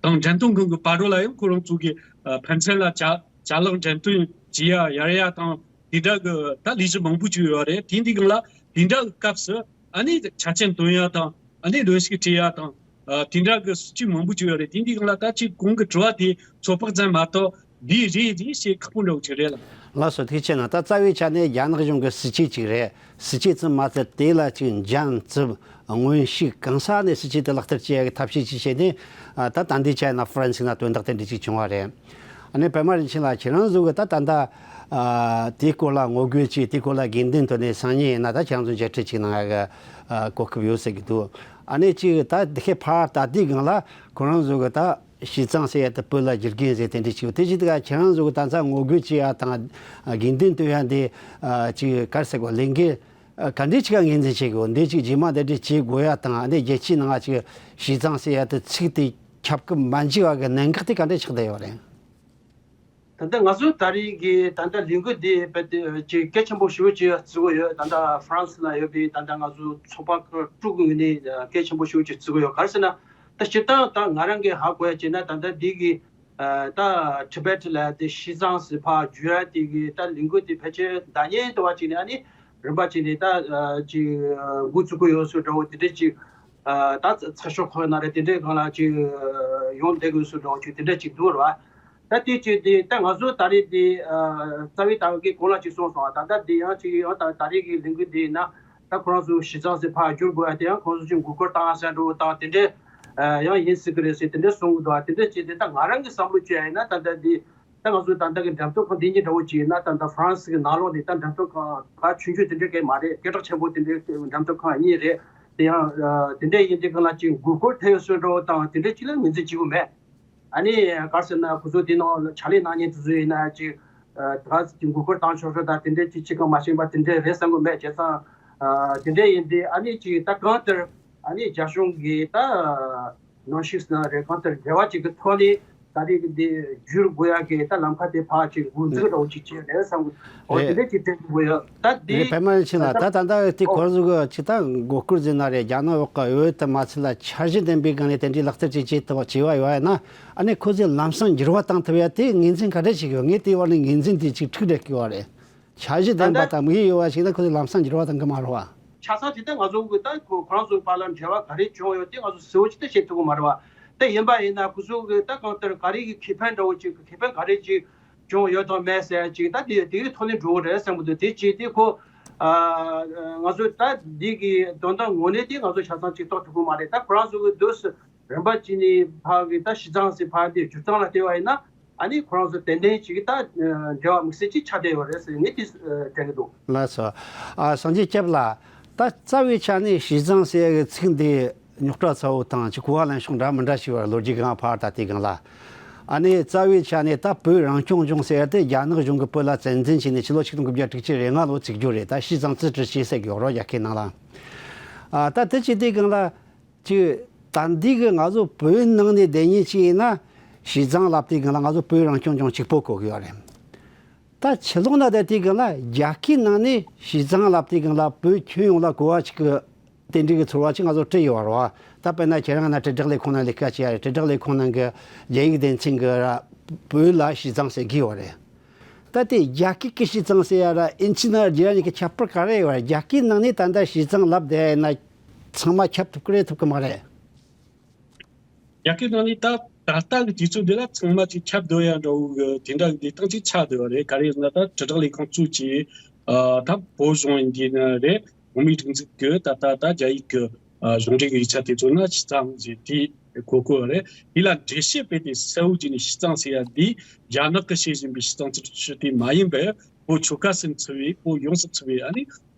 དང་འགྲེམས་སྟོན་ཁང་གི་བར་རོ་ལ་ཡང་ཁོ་རང་ཚོ་གི་ཨ་ཕན་ཚུན་ལ་ཅ་ཅ་ལག་འགྲེམས་སྟོན་བྱེད་ཡ་ཡར་ཡ་དང་དེ་འདྲ་གི་ད་ལས་གཞི་མང་པོ་བྱུང་ཡོད་རེད། དེ་འདི་སྒང་ལ་དེ་འདྲ་གི་སྐབས་སུ་ཨ་ནི་ཆ་རྐྱེན་འདོན་ཡ་དང་། ཨ་ནི་གནོན་ཤུགས་སྤྲད་ཡ་དང་། ཨ་དེ་འདྲ་གི་སྲིད་ཇུས་མང་པོ་བྱུང་ཡོད་རེད། དེ་འདི་སྒང་ལ་ད་ཅིག་གོང་གི་དྲི་བ་དེ་ཚོད་དཔག་ཙམ་མ་གཏོགས་འདི་རེད་འདི་ཞེས་ཁག་པོ་འདྲ་བོ་ཅིག་རེད་ལ། ལགས་སོ། ཐུགས་རྗེ་ཆེ་གནང་། ད་རྩ་བའི་ཆ་ནས་རྒྱ་ནག་གཞུང་གི་སྲིད་ཇུས་ཅིག་རེད། སྲིད་ཇུས་ཙམ་མ་ཟད་དེ་ལ་ཅིག་འཇམ་རྩུབ་མངོན་ཤུགས་གང་ས་ནས་སྲིད་ཇུས་དེ་ལག་བསྟར་བྱེད་ཡ་གི་ཐབས་ཤེས་ཅིག་བྱས་ནས། ཨ་ད་ད་འདི་ཆ་ཡིན་ན་ཧྥ་རན་སི་ན་དོན་དག་དེ་འདྲ་ཅིག་བྱུང་བ་རེད། ཨ་ནི་པད་མ་རིན་ཆེན་ལགས། ཁྱེད་རང་ཚོ་གི་ད་ད་ལྟ་ཨ་དེའི་སྐོར་ལ་ངོ་རྒོལ་ཅིག་དེའི་སྐོར་ལ་དགོས་འདུན་བཏོན་ནས་སང་ཉིན་ཡིན་ན་ད་ཁྱེད་རང་ཚོ་མཇལ་འཕྲད་ཅིག་གནང་ཡ་གི་ཨ་གོ་སྐབས་ཡོད་ཟེར་གི་འདུག་ཨ་ནི་ཅིག་ད་འདི་ཁའི་ཕར་ད་ལྟའི་སྒང་ལ་ཁོ་རང་ཚོ་གི་ད་བྱས་ཙང་ཟེར་ཡ་དེ་བོད་ལ་བསྒྱུར་རྒྱུ་ཟེར་དེ་འདྲ་ཅིག་ཡོད། དེ་ཅིག་ད་ག་ཁྱེད་རང་ཚོ་གི་ད་ཚ་ངོ་རྒོལ་བྱེད་ཡ་དང་དགོས་འདུན་བཏོན་ཡ་འདི་ཨ་ཅིག་ག་རེ་ཟེར་དགོས། ལས་འགུལ་ཨ་ག་འདྲ་ཅིག་ག་ངོས་འཛིན་བྱེད་དགོས། འདི་ཅིག་རྗེས་མ་འདི་འདྲ་བྱེད་དགོས་ཡ་དང་། ཨ་ནི་རྒྱལ་སྤྱིའི་ནང་ང་ཅིག་བྱས་ཙང་ཟེར་ཡ་དེ་ཚིག་དེ་ཁྱབ་ཀྱི་མ་འཇུག་པ་གི་གནད་འགག་དེ་ག་འདྲ་ཆགས་བསྡད་ཡོད་རེད། ད་ལྟ་ང་ཚོ་ད་རེས་ཀྱི་ད་ལྟ་ལས་འགུལ་འདི་རྦད་དེ་ཅིག་གལ་ཆེན་པོ་ཞེ་པོ་ཅིག་བརྩི་གི་ཡོད། ད་ལྟ་ཧྥ་རན་སི་ལ་ཡོད་པའི་ད་ལྟ་ང་ཚོ་ཚོགས་པ་ཁག་དྲུག་གི་ངོས་ནས་གལ་ཆེན་པོ་ཞེ་པོ་ཅིག་བརྩི་གི་ཡོད། ག་རེ་ཟེར་ན་ད་སྤྱིར་བཏང་ད་ང་རང་གིས་ཧ་གོ་ཡ་བྱས་ན་ད་ལྟ་འདི་གི་ ད་ཊི་བེཊ་ལ་དེ་ཤིས་ཙང་ཟེར་ཕར་བསྒྱུར་ཡ་དེ་གི་ད་ལས་འགུལ་དེ་ཕལ་ཆེར་ཟླ་ཉིན་དུ་བ་ཅིག་ནས་ཨ་ནི་རིམ་པ་ཅིག་ནས་ད་ཅིག་འགོ་བཙུགས་ཀྱི་ཡོད་སུ་འདྲ་བོ་དེ་འདྲ་ཅིག་ད་ཚགས་ཤོག་ཁོ་ན་རེ་དེ་འདྲའི་སྒང་ལ་ཅིག་ཡོང་བསྡད་དགོས་སུ་འདྲ་བོ་ཅིག་དེ་འདྲ་ཅིག་འདུག་ར། ད་དེ་ཅིག་དེ་ད་ང་ཚོ་ད་རེས་དེ་རྩ་བའི་ད་གི་གོང་ལ་ཅིག་གསུངས་སོང་ད་ད་དེ་ཡང་ཅིག་ཡང་ད་ད་རེས་ཀྱི་ལས་འགུལ་དེ་ཡིན་ན་ད་ཁོ་རང་ཚོ་ཤིས་ཙང་ཟེར་ཕར་བསྒྱུར་དགོས་ཡ་དེ་ཡང་ཁོང་ཚོ་ཅིག་མགོ་སྐོར་བཏང་ཡ་ཟེར་འགྲོ་དང་དེ་འདྲའི་ཡང་ཡིན་སྲིད་གི་རེད་ཟེར་དེ་འདྲ་གསུང་གི་འདུག་དེ་འདྲ་ཅིག་དེ་ད་ང་རང་གི་བསམ་བློ་བཅོས་ཡ་ཡིན་ན་ད་ལྟ་འདི་ད་ང་ཚོ་ད་ལྟ་གི་འགྲེམས་སྟོན་ཁང་འདི་གཉིས་འདྲ་བོ་ཅིག་ཡིན་ན་ད་ལྟ་ཧྥ་རན་སི་གི་ནང་ལོགས་ནས་ད་འགྲེམས་སྟོན་ཁང་ག་ཆུང་ཆུང་དེ་འདྲའི་གས་མ་རེད། སྐད་གྲགས་ཆེན་པོ་དེ་འདྲའི་འགྲེམས་སྟོན་ཁང་གཉིས་རེད། དེ་ཡང་དེ་འདྲ་ཡིན་དུས་གང་ལ་ཅིག་མགོ་སྐོར་ཐེབས་ཡོད་སོ་འདྲ་བོ་དང་དེ་འདྲ་ཅིག་ལ་ངོས་འཛིན་བྱེད་དགོས་མེད། ཨ་ནི་ག་རེ་ཟེར་ན་ཁོ་ཚོ་དེ་ནང་ཕྱག་ལས་གནང་མཁན་དེ་ཚོ་ཡིན་ན་ཅིག་ད་ག་ཅིག་མགོ་སྐོར་བཏང་ཆོག་ཆོག་དང་དེ་འདྲ་ཅིག་ཅིག་གང་མ་ཤེས་པ་དེ་འདྲ་རེད་བསམ་གི་མེད་བྱས་ཙང་། དེ་འདྲ་ཡིན་དུས་ཨ་ནི་ཅིག་ད་གང་ལྟར་ཨ་ནི་རྒྱ་གཞུང་གིས་ད་ནང་ཤུགས་ན་རེད་གང་ལྟར་འབྲེལ་བ་ཅིག་གི་ཐོག་ནས་ད་རེས་ཀྱི་འདི་བསྒྱུར་དགོས་ཡ་གི་ད་ལམ་ཁ་དེ་ཕར་ཅིག་འགོ་འཛུགས་འདྲ་བོ་ཅིག་བྱས་རེད་བསམ་གི། འོ་དེ་རེད། འདྲ་ཅིག་དྲན་དགོས་ཡོད་ད་རེད། འདི་པད་མ་ཡིན་ཕྱིན་ལ་ད་ད་ལྟ་དེ་ཁོ་ཚོ་གི་ཅིག་ད་མགོ་སྐོར་ཟེར་ན་རེད། རྒྱ་ནག་འོག་གི་འོས་དུ་མ་ཚུད་ལ་འཆར་གཞི་ལྡན་པའི་སྒང་ནས་དེ་འདྲའི་ལག་བསྟར་ཅིག་བྱེད་ཐུབ་པ་བྱས་པ་ཡོད་ཡ་ན། ཨ་ནི་ཁོ་ཚོས་ལམ་སང་འགྱུར་བ་བཏང་ཐུབ་ཡ་དེ་ངོས་འཛིན་ག་འདྲ་ཞིག་ཡོད། ངས་དེའི་བར་ནས་ངོས་འཛིན་དེ་ཅིག་འཁྲུག་བསྡད་ཀྱི་ཡོད་རེད། འཆར་གཞི་ལྡན་པ་ད་དང་དམིགས་ཡུལ་ཡོད་པ་ཞིག་ན་ཁོ་ཚོས་ལམ་སང་འགྱུར་བ་བཏང་གི་མ་རེད་བ། ཆ་ཚང་དེ་ལྟར་ང་ཚོ་གི་ད་ཁོ་ཁོ་རང་ཚོའི་བར་ལ་འབྲེལ་བ་ག་རེ་བྱུང་ཡོད་དེ་ང་ཚོ་གསལ་བོ་ཅིག་ད་བཤད་ཐུབ་ཀྱི་མ་རེད་བ། ད་ཡིན་པ་ཡིན་ན་ཁོ་ཚོ་གི་ད་གང་ལྟར་ག་རེ་གི་ཁེ་ཕན་འདྲ་བོ་ཅིག་གི་ཁེ་ཕན་ག་རེ་ཅིག་བྱུང་ཡོད་དང་མེད་ཟེར་ཅིག་ད་དེ་དེའི་ཐོག་ནས་འགྲོ་གི་རེད་བསམ་གི་འདུག་དེ་ཅིག་དེ་ཁོ་ང་ཚོ་ད་འདི་གི་དོན་དག་ངོ་ནས་དེ་ང་ཚོ་ཆ་ཚང་ཅིག་རྟོགས་ཐུབ་ཀྱི་མ་རེད། ད་ཁོ་རང་ཚོ་གི་དུས་སུ་རིམ་པ་ཅིག་ནས་ཕར་གི་ད་ཤིས་ཙང་ཟེར་ཕར་དེ་བསྒྱུར་སྟངས་ལ་བལྟས་པ་ཡིན་ན། ཨ་ནི་ཁོ་རང་ཚོ་ཏན་ཏན་ཅིག་ད་འབྲེལ་བ་དམིགས་བསལ་ཅིག་ཆགས་བསྡད་ཡོད་རེད་ཟེར་ངས་དེ་དྲན་གི་འདུག་ལགས་སོ། ཨ་སངས་རྒྱས་སྐྱབས་ལགས། ད་རྩ་བའི་ཆ་ནས་ཤིས་ཙང་ཟེར་ཡ་གི་ཚིག་འདི་རྙོག་དྲ་ཚ་བོ་དང་ཅིག་གོ་བ་ལེན་ཕྱོགས་འདྲ་མི་འདྲ་ཞིག་ཡོད་རེད། ལོ་རྒྱུས་སྒང་ཕར་ད་དེ་སྒང་ལ། ཨ་ནི་རྩ་བའི་ཆ་ནས་ད་བོད་རང་སྐྱོང་ལྗོངས་ཟེར་ཡ་དེ་རྒྱ་ནག་གཞུང་གིས་བོད་ལ་བཙན་འཛུལ་བྱས་ནས་ཕྱི་ལོ་ཆིག་སྟོང་དགུ་བརྒྱ་དྲུག་ཅུ་རེ་ལྔ་ལོ་བཙུགས་རྒྱུ་རེད། ད་ཤིས་ཙང་ཙི་ཀྲི་ཞི་ཟེར་གི་ཡོད་རེད་རྒྱ་སྐད་ནང་ལ། ཨ་ད་དེ་ཅི་དེ་སྒང་ལ། ཅིག་ད་འདི་གི་ང་ཚོ་བོད་ནང་ནས་བསྡད་མཁན་ཅིག་ཡིན་ན་ཤིས་ཙང་ལབ་དུས་སྒང་ལ་ང་ཚོ་བོད་རང་སྐྱོང་ལྗོངས་གཅིག་པོ་གོ་གི་ཡོད་རེད། ད་ཕྱི་ལོགས་ན་བསྡད་དུས་སྒང་ལ་རྒྱ་སྐད་ནང་ནས་ཤིས་ཙང་ལབ་དུས་སྒང་ལ་བོད་ཁྱོན་ཡོངས་ལ་གོ་བ་ཅིག་གི་དེ་འདྲའི་གི་ཚོར་བ་ཅིག་ང་ཚོ་སྤྲད་ཡོད་རེད་བ། ད་དཔེར་ན་ཁྱེད་རང་ན་དྲིལ་བསྒྲགས་ལས་ཁུངས་ནང་ལས་ཀ་བྱེད་ཡ་རེད། དྲིལ་བསྒྲགས་ལས་ཁུངས་ནང་གི་རྒྱ་ཡིག་སྡེ་ཚན་གི་ར་བོད་ལ་ཤིས་ཙང་ཟེར་གི་ཡོད་རེད། ད་དེ་རྒྱ་སྐད་ཀྱི་ཤིས་ཙང་ཟེར་ཡ་ར་ཨིན་ཇི་ནང་རྒྱ་ཡིག་གི་ཁྱད་པར་ག་རེ་ཡོད་རེད། རྒྱ་སྐད་ནང་ནས་ད་ལྟ་ཤིས་ཙང་ལབ་བསྡད་ཡ་ཡིན་ན་ཚང་མ་ཁྱབ་ཐུབ་ཀྱི་རེད་ཐུབ་ཀྱི་མ་རེད། རྒྱ་སྐད་ནང་ནས་ད་ད་ལྟ་གི་དུས་ཚོད་འདི་ལ་ཚང་མ་ཅིག་ཁྱབ་སྡོད་ཡ་འདྲ་བོ་གི་དེ་འདྲ་གི་གནས་སྟངས་ཅིག་ཆགས་སྡོད་པ་རེད། ག་རེ་ཡིན་ན་ད་དྲིལ་བསྒྲགས་ལས་ཁུངས་གཙོས་ཀྱི་ཨ་ད་བོད་གཞུང་ཡིན་གྱི་ན་རེད། གོང་མའི་སྒྲིག་འཛུགས་ཀྱི་ད་ལྟ་ད་རྒྱ་ཡིག་གི་ཨ་གཞུང་འབྲེལ་གྱི་ཡིག་ཆ་དེ་ཚོ་ན་ཤིས་ཙང་ཟེར་དེ་གོ་གོ་བ་རེད། དེ་ལ་འགྲེལ་བཤད་དཔེ་དེ་གསལ་བོ་བྱས་ནས་ཤིས་ཙང་ཟེར་ཡ་འདི་རྒྱ་ནག་གི་བྱེད་བཞིན་པའི་ཤིས་ཙང་ཙི་ཀྲི་ཞི་དེ་མ་ཡིན་པར་བོད་ཆོལ་ཁ་གསུམ་ཚུད་པའི་བོད་ཡོངས་སུ་ཚུད་པའི་ཨ་ནི་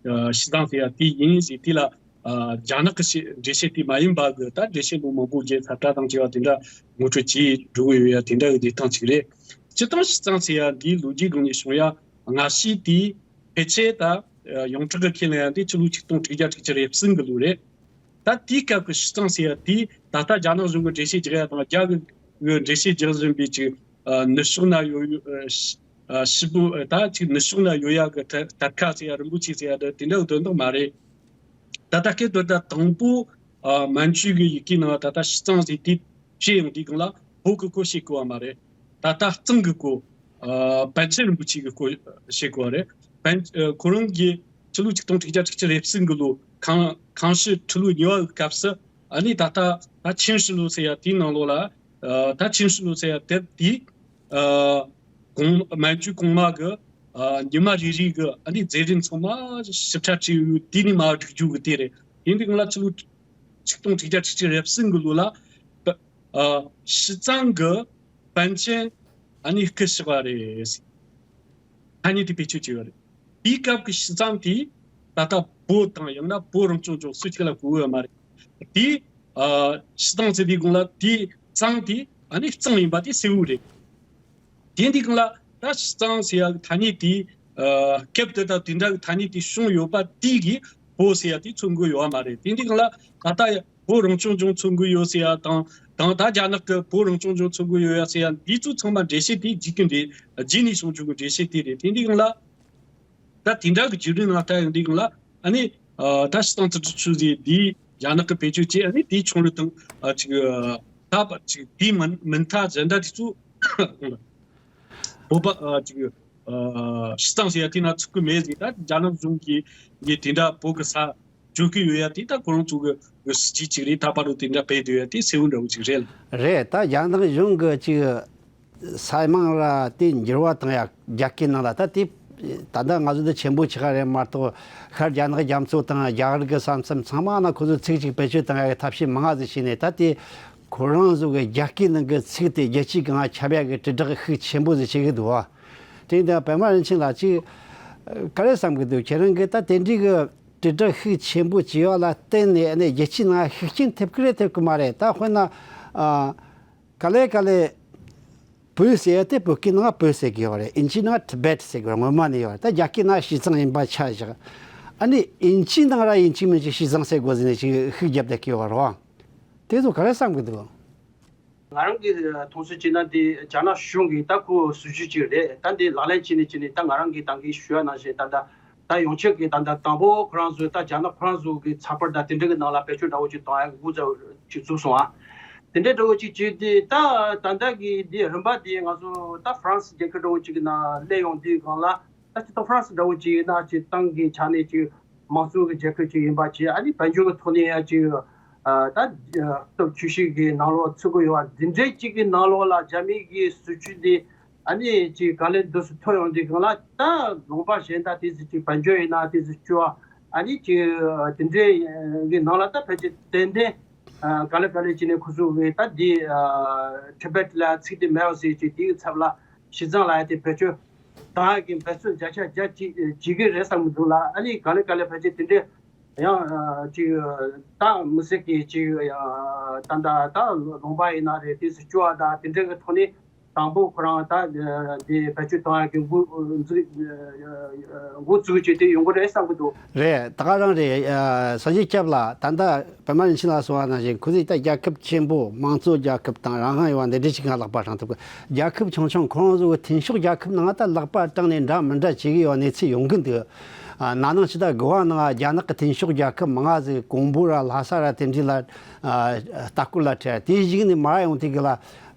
ཤིས་ཙང་ཟེར་ཡ་དེ་ཡིན་ཟེར་དེ་ལ། ཨ་རྒྱ་ནག་གི་ཤེས་འགྲེལ་བཤད་དེ་མ་ཡིན་པ་གི་ད་འགྲེལ་བཤད་ལོ་མང་པོ་བརྒྱབ་ས་བཀྲ་དང་བཅས་པ་དེ་འདྲ་ངོ་སྤྲོད་བྱས་འགྲོ་གི་ཡོད་ཡ་དེ་འདྲ་གི་གནས་སྟངས་ཅིག་རེད། སྤྱིར་བཏང་ཤིས་ཙང་ཟེར་ཡ་འདིའི་ལོ་རྒྱུས་སྒང་ནས་བྱུང་ཡ་སྔ་ཕྱི་དེ་ཕལ་ཆེར་ད་ཡོངས་གྲགས་གི་ཁས་ལེན་ཡ་འདི་ཕྱི་ལོ་ཆིག་སྟོང་དྲུག་བརྒྱ་དྲུག་ཅུ་རེ་གསུམ་གི་ལོ་རེད། ད་དེའི་སྐབས་ཀྱི་ཤིས་ཙང་ཟེར་ཡ་དེ་ད་ལྟ་རྒྱ་ནག་གཞུང་གི་འགྲེལ་བཤད་རྒྱག་ཡ་དང་རྒྱ་གི་འགྲེལ་བཤད་རྒྱག་བཞིན་པའི་ཅིག་ནུབ་ཕྱོགས་ན་ཡོད་ཡོད་ཞིབ་པོ་ད་ཅིག་ནུབ་ཕྱོགས་ན་ཡོད་ཡ་གི་ཐད་ཐད་ཀ་ཟེར་ཡ་རིན་པོ་ཆེ་ཟེར་ཡ་དེ་དེ་འདྲ་གི་དོན་དག་མ་རེད། ད་ལྟ་སྐད་དོད་ད་དང་པོ་ཨ་མན་ཇུ་གི་ཡི་གེ་ནང་ད་ལྟ་ཤིས་ཙང་ཟེར་དེ་བཤད་ཡོང་དུས་སྒང་ལ་བོད་ཀྱི་སྐོར་བཤད་དགོས་པ་མ་རེད། ད་ལྟ་གཙང་གི་སྐོར་ཨ་པཎ་ཆེན་རིན་པོ་ཆེ་གི་སྐོར་བཤད་དགོས་པ་རེད། པཎ་ཨ་ཁོ་རང་གིས་ཕྱི་ལོ་ཆིག་སྟོང་དྲུག་བརྒྱ་དྲུག་ཅུ་རེ་གསུམ་གི་ལོ་ཁང་ཁང་ཧྲི་ཁྲི་ལོ་གཉིས་པ་གི་སྐབས་སུ་ཨ་ནི་ད་ལྟ་ད་ཆིན་ཧྲི་ལོ་ཟེར་ཡ་དེའི་ནང་ལོགས་ལ་ཨ་ད་ཆིན་ཧྲི་ལོ་ཟེར་ཡ་དེབ་དེ་ཨ་གོང་མན་ཇུ་གོང་མ་གི་ཨ་ཉི་མ་རེ་རེ་གི་ཨ་ནི་མཛད་རིམ་ཚང་མ་ཞིབ་ཕྲ་བྲིས་ཡོད་དེ་ནས་མར་བསྒྲིགས་རྒྱུ་གི་དེ་རེད། དེ་འདི་སྒང་ལ་ཕྱི་ལོ་ཆིག་སྟོང་དྲུག་བརྒྱ་དྲུག་ཅུ་རེ་གསུམ་གི་ལོ་ལ་པ་ཨ་ཤིས་ཙང་གི་པཎ་ཆེན་ཨ་ནི་སྐུ་གཤེགས་པ་རེད། ཐ་སྙད་དེ་བེད་སྤྱོད་བྱས་ཡོད་རེད། དེའི་སྐབས་ཀྱི་ཤིས་ཙང་དེ་ད་ལྟ་བོད་དང་ཡང་ན་བོད་རང་སྐྱོང་ལྗོངས་སུ་གཅིག་ལ་གོ་ཡོད་མ་རེད། དེ་ཨ་ཤིས་ཙང་ཟེར་དུས་སྒང་ལ་དེ་ཙང་དེ་ཨ་ནི་གཙང་ཡིན་པ་དེ་གསལ་བོ་རེད། དེ་འདི་སྒང་ལ་ད་ཤིས་ཙང་ཟེར་ཡ་གི་ཐ་སྙད་དེ་ཨ་སྐབས་དེ་དང་དེ་འདྲ་གི་ཐ་སྙད་དེ་བྱུང་ཡོད་པ་དེ་གིས་བོད་ཟེར་ཡ་དེ་མཚོན་གྱི་ཡོད་མ་རེད། དེ་འདི་སྒང་ལ་ད་ལྟ་བོད་རང་སྐྱོང་ལྗོངས་མཚོན་གྱི་ཡོད་ཟེར་ཡ་དང་དང་ད་རྒྱ་ནག་གི་བོད་རང་སྐྱོང་ལྗོངས་མཚོན་གྱི་ཡོད་ཡ་ཟེར་ཡ་འདི་ཚོ་ཚང་མ་འགྲེལ་བཤད་དེ་རྗེས་ཀྱི་འགྲེལ་རྗེས་ནས་བྱུང་བྱུང་གི་འགྲེལ་བཤད་དེ་རེད། དེ་འདི་སྒང་ལ་ད་དེ་འདྲ་གི་བརྒྱུད་རིམ་ནང་ལྟ་ཡོང་དུས་སྒང་ལ་ཨ་ནི་ཨ་ད་ཤིས་ཙང་ཙི་ཀྲི་ཆུ་ཟེར་དེ་རྒྱ་ནག་གི་བེད་སྤྱོད་བྱས་ཨ་ནི་དེའི་ཆུང་རུ་དང་ཨ་ཅིག་ད་པ་ཅིག་དེའི་མིང་མིང་མཐའ་གཞན་དག་དེ་ཚོ་ བོད་པ་ཨ་ཅིག་ཨ་སྤྱི་བཏང་ཟེར་ཡ་དེ་ན་ཚུགས་ཀྱི་མེད་ཟིག་ད་རྒྱ་ནག་གཞུང་གིས་ངས་དེ་འདྲ་བོད་ཀྱི་ས་བཅོལ་གྱི་ཡོད་ཡ་དེ་ད་ཁོ་རང་ཚོ་གི་གི་སྲིད་ཇུས་ཅིག་རེད། ད་བར་དུ་དེ་འདྲ་སྤེལ་བསྡད་ཡ་དེ་གསལ་བོ་འདྲ་བོ་ཅིག་རེད། རེད། ད་རྒྱ་ནག་གཞུང་གི་ཅིག་ས་མིང་ར་དེ་འགྱུར་བ་བཏང་ཡ་རྒྱ་སྐད་ནང་ལ་ད་དེ་ད་ལྟ་ང་ཚོ་འདི་ཆེན་པོ་ཆགས་རེད་མ་གཏོགས། ཤར་རྒྱ་ནག་རྒྱ་མཚོ་དང་རྒྱ་གར་གྱི་ས་མཚམས་ཚང་མ་ན་ཁོ་ཚོས་ཚིག་གཅིག་བེད་སྤྱོད་བཏང་ཡ་གི་ཐབས་ཤེས་མང་ང་ཟིག་བྱས་ནས། ད་དེ་ཁོ་རང་ཚོ་གི་རྒྱ་སྐད་ནང་གི་ཚིག་དེ་རྒྱལ་སྤྱིའི་སྒང་ང་ཁྱབ་ཡ་གི་དྲིལ་བསྒྲགས་ཤུགས་ཆེན་པོ་ཟིག་བྱེད་གི་འདུག་བ། དེ་ཡིན་དུས་པད་མ་རིན་ཆེན་ལགས་ཅིག་ག་རེ་བསམ་གི་འདུག་ཁྱེད་རང་གིས་ད་དེ་འདྲའི་གི་དྲིལ་བསྒྲགས་ཤུགས་ཆེན་པོ་བྱས་ཡོད་ལ་བརྟེན་ནས་ཨ་ནི་རྒྱལ་སྤྱིའི་ནང་ཤུགས་རྐྱེན་ཐེབས་ཀི་རེད་ཐེབས་ཀི་མ་རེད། ད་དཔེར་ན་ཨ། ག་ལེ་ག་ལེ། བོད་ཟེར་ཡ་དེ་བོད་སྐད་ནང་བོད་ཟེར་གི་ཡོད་རེད། ཨིན་ཇིའི་ནང་Tibet ཟེར་གི་ཡོད་རེད། སྔོན་མ་ནས་ཡོད་རེད། ད་རྒྱ་སྐད་ནང་ཞི་ཙང་ཡིན་པ་ཆ་བཞག་ཨ་ནི་ཨིན་ཇིའི་ནང་ར་ཡིན་གཅིག་མིན་གཅིག་ཞི་ཙང་ཟེར་དགོས་ཟེར་ནས་ཅིག་ཤུགས་རྒྱབ་བསྡད་ཀི་ཡོད་རེད་བ། དེ་ཚོ་ག་རེ་བསམ་གི་འདུག་ང་རང་གི་མཐོང་ཚུལ་བྱས་ན་འདི་རྒྱ་ནག་གཞུང་གི་ད་ཁོ་སྲིད་ཇུས་ཅིག་རེད། ད་འདི་ལག་ལེན་བྱས་ནས་བྱས་ནས་ད་ང་རང་གི་ད་གིན་ཞུ་ཡ་ནང་བཞིན་ད་ད་ད་ཡོངས་ཁྱབ་ཀྱི་ད་ད་དང་པོ་ཁོ་རང་ཚོའི་ད་རྒྱ་ནག་ཁོ་རང་ཚོ་གི་ཚགས་པར་ད་དེ་འདྲ་གི་ནང་ལ་བེད་སྤྱོད་འདྲ་བོ་ཅིག་གཏོང་ཡ་འགོ་ཚ་ཅིག་བཙུགས་སོང་ཨ། དེ་འདྲའི་འདྲ་བོ་ཅིག་བྱས་ཏེ་ད་ད་ལྟ་གི་འདི་རིམ་པ་འདི་ང་ཚོ་ད་ཧྥ་རན་སི་རྒྱལ་ཁབ་འདྲ་བོ་ཅིག་གི་ནང་སླེབས་ཡོང་དུས་སྒང་ལ་ད་སྤྱིར་བཏང་ཧྥ་རན་སི་འདྲ་བོ་ཅིག་ཡིན་ན་སྤྱིར་བཏང་གི་ཆ་ནས་ཅིག་དམངས་གཙོ་གི་རྒྱལ་ཁབ་ཅིག་ཡིན་པ་བྱས། ཨ་ནི་དཔལ་འབྱོར་གི་ཐོག་ནས་ཡང་ཅིག་ད་སྟོབས་ཆེ་ཤོས་ཀྱི་ནང་ལོགས་ཚུད་ཀྱི་ཡོད་པ་འདི་འདྲའི་ཅིག་གི་ནང་ལོགས་ལ་རྒྱ་མི་གི་སྲིད་ཇུས་འདི་ཨ་ནི་ཅིག་ག་ལེར་འདུག་སེ་ཐོན་ཡོང་དུས་སྒང་ལ་ད་ལུང་པ་གཞན་དག་དེ་ཚོ་ཅིག་དཔལ་འབྱོར་ཡིན་ན་དེ་ཚོ་སྐྱོ་བ་ཨ་ནི་ཅིག་དེ་འདྲའི་གི་ནང་ལ་ད་ཕལ་ཆེར་ཏན་ཏན་ག་ལེ་ག་ལེ་བྱས་ནས་ཁོ་ཚོ་གི་ད་འདི་Tibet ལ་ཚིག་དེ་མེད་པ་ཟེར་ཅིག་དེའི་ཚབ་ལ་ཞི་ཙང་ལབ་ཡ་དེ་བེད་སྤྱོད་བཏང་ཡ་གི་འབད་བརྩོན་བརྒྱ་ཆ་བརྒྱ་ཅིག་བྱེད་ཀྱི་རེད་བསམ་གྱི་འདུག་ལ། ཨ་ནི་ག་ལེ་ག་ལེ་ཕལ་ཆེར་དེ་འདྲའི་ཡང་ཅིག་ད་མི་སྲིད་ཀྱི་ཅིག་ད་ད་ད་ལུང་པ་ཡིན་ན་རེད། དེ་ཚོ་སྐྱོ་བ་དང་དེ་འདྲའི་གི་ཐོག་ནས་དང་པོ་ཁོ་རང་ད་དེ་བེད་སྤྱོད་བཏང་ཡ་གི་འགོ་འཛུགས་འགོ་བཙུགས་བྱས་ཏེ་ཡོང་གི་རེད་བསམ་གྱི་འདུག་རེད། ད་ག་རང་རེད། ཨ་སངས་རྒྱས་སྐྱབས་ལགས། ད་ལྟ་པད་མ་རིན་ཆེན་ལགས་གསུངས་པ་ནང་བཞིན་ཁོ་ཚོས་ད་རྒྱལ་ཁབ་ཆེན་པོ་དམངས་གཙོ་རྒྱལ་ཁབ་དང་རང་དབང་ཡོད་པ་འདི་འདྲ་ཞིག་ང་ལག་པ་བསྲིང་ཐུབ་གི། རྒྱལ་ཁབ་ཆུང་ཆུང་ཁོ་རང་ཚོ་གི་མཐུན་ཕྱོགས་རྒྱལ་ཁབ་ནང་ད་ལག་པ་བསྲིངས་ནས་འདྲ་མི་འདྲ་བྱེད་གི་ཡོད་གནས་ཚུལ་ཡོང་གི་འདུག་ཨ་ན་ནིང་ཕྱི་ཟླ་དགུ་པ་ནང་རྒྱ་ནག་གི་མཐུན་ཕྱོགས་རྒྱལ་ཁབ་མང་ང་ཟིག་ཀོང་པོ་ར་ལྷ་ས་ར་དེ་འདྲ་ལ་ཨ་ལྟ་སྐོར་ལ་ཁྲིད། དེའི་གཞུག་ནས་མར་ཡོང་དུས་གི་ལ་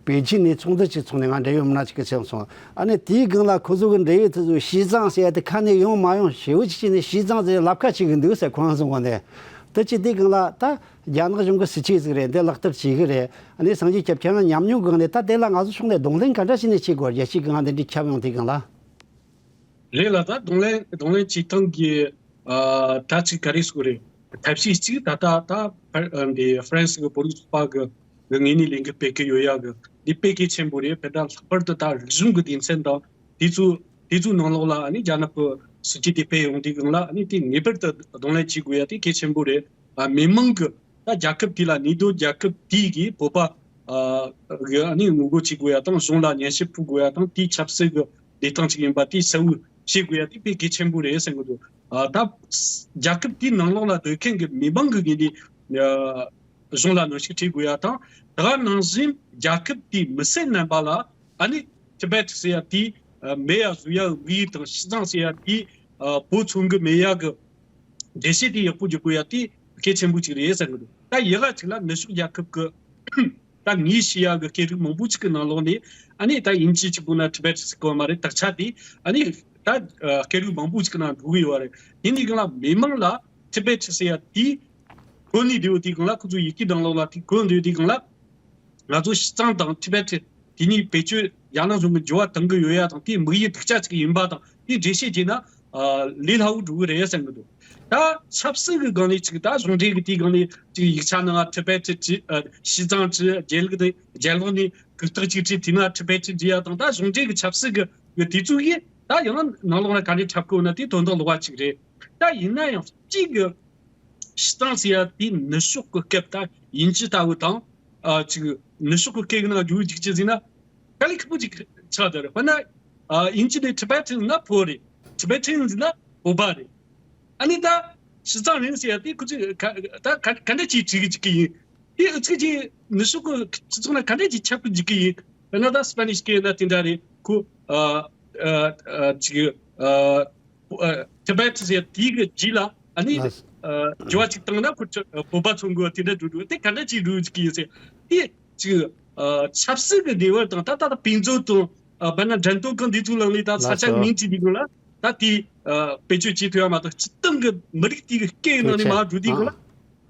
པེ་ཅིན་ནས་ཚོགས་འདུ་ཅིག་ཚོགས་ནས་ང་འབྲེལ་ཡོད་མི་སྣ་ཅིག་གི་ཚོགས་སོང་། ཨ་ནི་དེའི་སྒང་ལ་ཁོ་ཚོ་གི་འབྲེལ་ཡོད་དེ་ཚོ་ཞི་ཙང་ཟེར་ཡ་དེ་ཁ་ནས་ཡོང་མ་ཡོང་ཞེ་བོ་ཅིག་བྱས་ནས་ཞི་ཙང་ཟེར་ལབ་ཁ་ཅིག་གི་འདུག་ཟེར། ཁོ་རང་ཚོ་ངོས་ནས་དེ་ཅི་དེའི་སྒང་ལ་ད་རྒྱ་ནག་གཞུང་གི་སྲིད་ཇུས་ཟིག་རེད། འདི་ལག་བསྟར་བྱེད་གི་རེད། ཨ་ནི་སངས་རྒྱས་སྐྱབས་ཁྱེད་རང་ཉམས་མྱོང་གི་སྒང་ནས་ད་དེ་ལ་ང་ཚོ་ཕྱོགས་ནས་གདོང་ལེན་ག་འདྲ་བྱས་ནས་བྱེད་དགོས། རྒྱལ་སྤྱིའི་སྒང་དེ་འདྲའི་ཁྱབ་ཡོང་དུས་སྒང་ལ། རེད་ལ། ད་གདོང་ལེན་གདོང་ལེན་བྱེད་སྟངས་ཀྱི་ཨ་ད་ཅིག་ག་རེ་ཟེར་དགོས་རེད། ཐབས་ཤེས་གཅིག་ད་ལྟ་ད་ཕར་ཨ་འདི་ཧྥ་རན་སི་གི་བོད་རིགས་ཚོགས་པ་གི་གི་ངོས་ནས་ལས་འགུལ་སྤེལ་གི་ཡོད་ཡ་གི་འདི་དཔེ་གལ་ཆེན་པོ་རེད། དཔེར་ན་ལྷག་པར་དུ་ད་རིག་གཞུང་གི་སྡེ་ཚན་དང་དེ་ཚོ་དེ་ཚོའི་ནང་ལོགས་ལ་ཨ་ནི་རྒྱ་ནག་གི་སྲིད་ཇུས་དེ་སྤེལ་ཡོང་དུས་སྒང་ལ་ཨ་ནི་དེ་ངེས་པར་དུ་གདོང་ལེན་བྱེད་དགོས་ཡ་དེ་གལ་ཆེན་པོ་རེད། ཨ་མི་མང་གི་ད་རྒྱལ་ཁབ་དེ་ལ་གནས་སྡོད་རྒྱལ་ཁབ་དེ་གི་བོད་པ་ཨ་གི་ཨ་ནི་ངོ་རྒོལ་བྱེད་དགོས་ཡ་དང་གཞུང་ལ་ཉན་ཞིབ་ཕུལ་དགོས་ཡ་དང་དེའི་ཆབ་སྲིད་གི་བདེ་ཐང་ཅིག་ཡིན་པ་དེ་གསལ་བོ་བྱེད་དགོས་ཡ་དེ་དཔེ་གལ་ཆེན་པོ་རེད་བསམ་གི་འདུག་ཨ་ད་རྒྱལ་ཁབ་དེའི་ནང་ལོགས་ལ་སྡོད་མཁན་གི་མི་མང་གི་ངོས་ནས་ཨ་གཞུང་ལ་གནོན་ཤུགས་སྤྲད་དགོས་ཡ་དང་། ད་ག་ནང་བཞིན་རྒྱལ་ཁབ་དེའི་མི་སེར་རྣམ་པ་ལ་ཨ་ནི་ཊི་བེ་ཊི་ཟེར་ཡ་དེ་ཨ་མེད་ཡ་བཟོ་ཡ་དམིགས་ཡུལ་དང་ཞི་ཙང་ཟེར་ཡ་དེ་ཨ་བོད་མཚོན་གི་མེད་ཡ་གི་འགྲེལ་བཤད་དེ་ཡག་པོ་རྒྱག་དགོས་ཡ་དེ་གལ་ཆེན་པོ་ཅིག་རེད་བསམ་གི་འདུག་ད་ཡག་ག་ཅིག་ལ་ནུབ་ཕྱོགས་རྒྱལ་ཁབ་གི་ད་ངས་ཤེས་ཡ་གི་སྐད་རིགས་མང་པོ་ཅིག་གི་ནང་ལོགས་ནས་ཨ་ནི་ད་དབྱིན་ཇི་གཅིག་པོ་ན་ཊི་བེ་ཊི་ཟེར་གོ་མ་རེད། དག་ཆ་དེ་ཨ་ནི་ད་ཨ་སྐད་རིགས་མང་པོ་ཅིག་གི་ནང་འགྲོ་གི་ཡོད་རེད། དེ་ནི་གང་ལ་མི་མང་ལ་ཊི་བེ་ཊི་ཟེར་ཡ་དེ་གོ་ནི་འདུག་དེ་གང་ལ་ཁོ་ཚོ་ཡི་གེ་ནང་ལོགས་ལ་དེ་གོ་འདུག་དེ་གང་ལ་ང་ཚོ་ཞི་ཙང་དང་ཊི་བེ་ཊི་དེ་གཉིས་བེད་སྤྱོད་རྒྱ་ནག་གཞུང་གི་འགྱུར་བ་གཏང་གི་ཡོད་ཡ་དང་དེ་དམིགས་ཡུལ་དག་ཆ་ཅིག་ཡིན་པ་དང་དེ་འགྲེལ་བཤད་བྱས་ན་ཨ་ལས་སླ་བོ་འགྲོ་གི་རེད་བསམ་གི་འདུག་ད་ཆབ་སྲིད་ཀྱི་སྒང་ནས་ཅིག་ད་གཞུང་འབྲེལ་གྱི་དེའི་སྒང་ནས་ཅིག་ཡིག་ཆ་ནང་ཊི་བེ་ཊི་བྲིས་ཨ་ཞི་ཙང་བྲིས། རྒྱལ་ལུགས་དེ་རྒྱལ་ལུགས་ནས་གུག་རྟགས་ཅིག་བྲིས། དེ་ན་ཊི་བེ་ཊི་བྲིས་ཡ་དང་ད་གཞུང་འབྲེལ་གྱི་ཆབ་སྲིད་ཀྱི་གི་དེ་ཚོ་ཡིས་ད་ཡང་ནང་ལོགས་ལ་ག་འདྲས་འཁྲབ་གི་ཡོད་ན་དེ་དོན་དག་ལོགས་པ་ཅིག་རེད། ད་ཡིན་ན་ཡང་གཅིག་གི་ཞི་ཙང་ཟེར་ཡ་དེ་ནུབ་ཕྱོགས་ཀྱི་སྐད་ད་དབྱིན་ཇི་ལྟ་བུ་དང་ཨ་ཅིག་ནུབ་ཕྱོགས་ཀྱི་སྐད་ཀྱི་ནང་བསྒྱུར་བཅུག་ཅི་ཟེར་ན་དཀའ་ལས་ཁག་པོ་ཅིག་ཆགས་བསྡད་རེད། དཔེར་ན་ཨ་དབྱིན་ཇི་ནས་ཊི་བེ་ཊན་ཟེར་ན་བོད་རེད། ཊི་བེ་ཊན་ཟེར་ན་བོད་པ་རེད། ཨ་ནི་ད་ཞི་ཙང་རེད་ཟེར་ཡ་དེ་ཁོ་ཚོས་ག་ད་ག་ག་འདྲ་ཅིག་བྲིས་གི་འཇུག་གི་ཡིན། དེ་ཨུ་ཚུགས་ཀྱིས་ནུབ་ཕྱོགས་ཀྱི་སྤྱི་ཚོགས་ནང་ག་འདྲ་ཅིག་ཁྱབ་གི་འཇུག་གི་ཡིན། དཔེར་ན་ད་སི་པེ་ནིཤ་སྐད་ན་དེ་འདྲ་རེད། ཁོ་ཨ་ཨ་ཨ་ཅིག་ཨ་ཨ་ཊི་བེ་ཊི་ཟེར་དེའི་གི་རྗེས་ལ་ཨ་ནི་ཨ་ཨ་འགྱུར་བ་ཅིག་བཏང་ན་ཁོ་ཚོ་བོད་པ་ཚོ་གི་དེ་འདྲ་འགྲོ་འགྲོ་དེ་ག་འདྲ་ཅིག་འགྲོ་གི་ཡིན་ཟེར། དེ་ཅིག་ ཨ་ཆབ་སྲིད་ཀྱི་འབྲེལ་བ་དང་ད་ད་ད་དཔེ་མཛོད་དང་ཨ་བར་ན་འགྲན་སྟོན་ཁང་འདི་ཚོ་ལ་ནི་ད་ས་ཆ་མིང་བྲིས་འདུག་ལ་ད་དེ་ཨ་བེད་སྤྱོད་བྱེད་ཐུབ་ཡ་མ་གཏོགས་སྤྱིར་བཏང་གི་མི་རིགས་དེ་གི་སྐད་ནང་ནས་མར་འགྲོ་དུས་གི་ལ་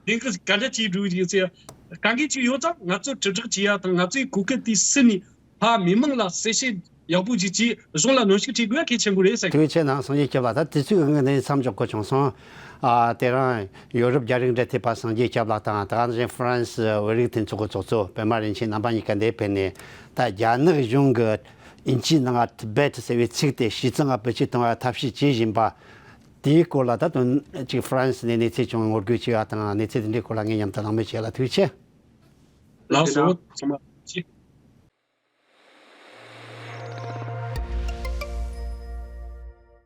དེ་གི་ག་འདྲ་བྱེད་འགྲོ་གི་ཟེར་དཀའ་ངལ་ཅིག་ཡོད་ཙང་ང་ཚོ་དྲིལ་བསྒྲགས་བྱེད་ཡ་དང་ང་ཚོའི་གོ་སྐབས་དེ་སུ་ནས་ཕ་མི་མང་ལ་གསལ་བཤད་ཡག་པོ་ཅིག་བྱས་གཞུང་ལ་གནོན་ཤུགས་སྤྲད་དགོས་ཡ་གལ་ཆེན་པོ་རེད་ཟེར་གི། ཐུགས་རྗེ་ཆེ་གནང་། སངས་རྒྱས་སྐྱབས་ལགས། ད་དུས་ཚོད་ཀྱི་དབང་གིས་འདི་མཚམས་འཇོག་དགོས་བྱུང་སོང་། ཨ་དེ་རིང་ཡོ་རོབ་རྒྱ་རིགས་འབྲེལ་མཐུད་པ་སངས་རྒྱས་སྐྱབས་ལགས་དང་ད་ག་ནང་བཞིན་ཧྥ་རན་སི་བོད་རིགས་མཐུན་ཚོགས་ཀྱི་ཚོགས་གཙོ་པད་མ་རིན་ཆེན་རྣམ་པ་གཉིས་ཀ་འདིར་ཕེབས་ནས་ད་རྒྱ་ནག་གཞུང་གིས་དབྱིན་ཇིའི་ནང་ཊི་བེ་ཊི་ཟེར་བའི་ཚིག་དེ་ཞི་བཙོན་ལ་བེད་སྤྱོད་གཏོང་བར་ཐབས་ཤེས་བྱེད་བཞིན་པ་དེའི་སྐོར་ལ་ད་དོན་ཅིག་ཧྥ་རན་སི་ནས་གནས་ཚུལ་བྱུང་བའི་ངོ་རྒོལ་བྱས་པ་དང་གནས་ཚུལ་དེ་འདྲའི་སྐོར་ལ་ངས་མཉམ་དུ་གླེང་མོལ་བྱས་ལ། ཐུགས་རྗེ་ཆེ། ལགས་སོ། ཚང་མ་ཅི།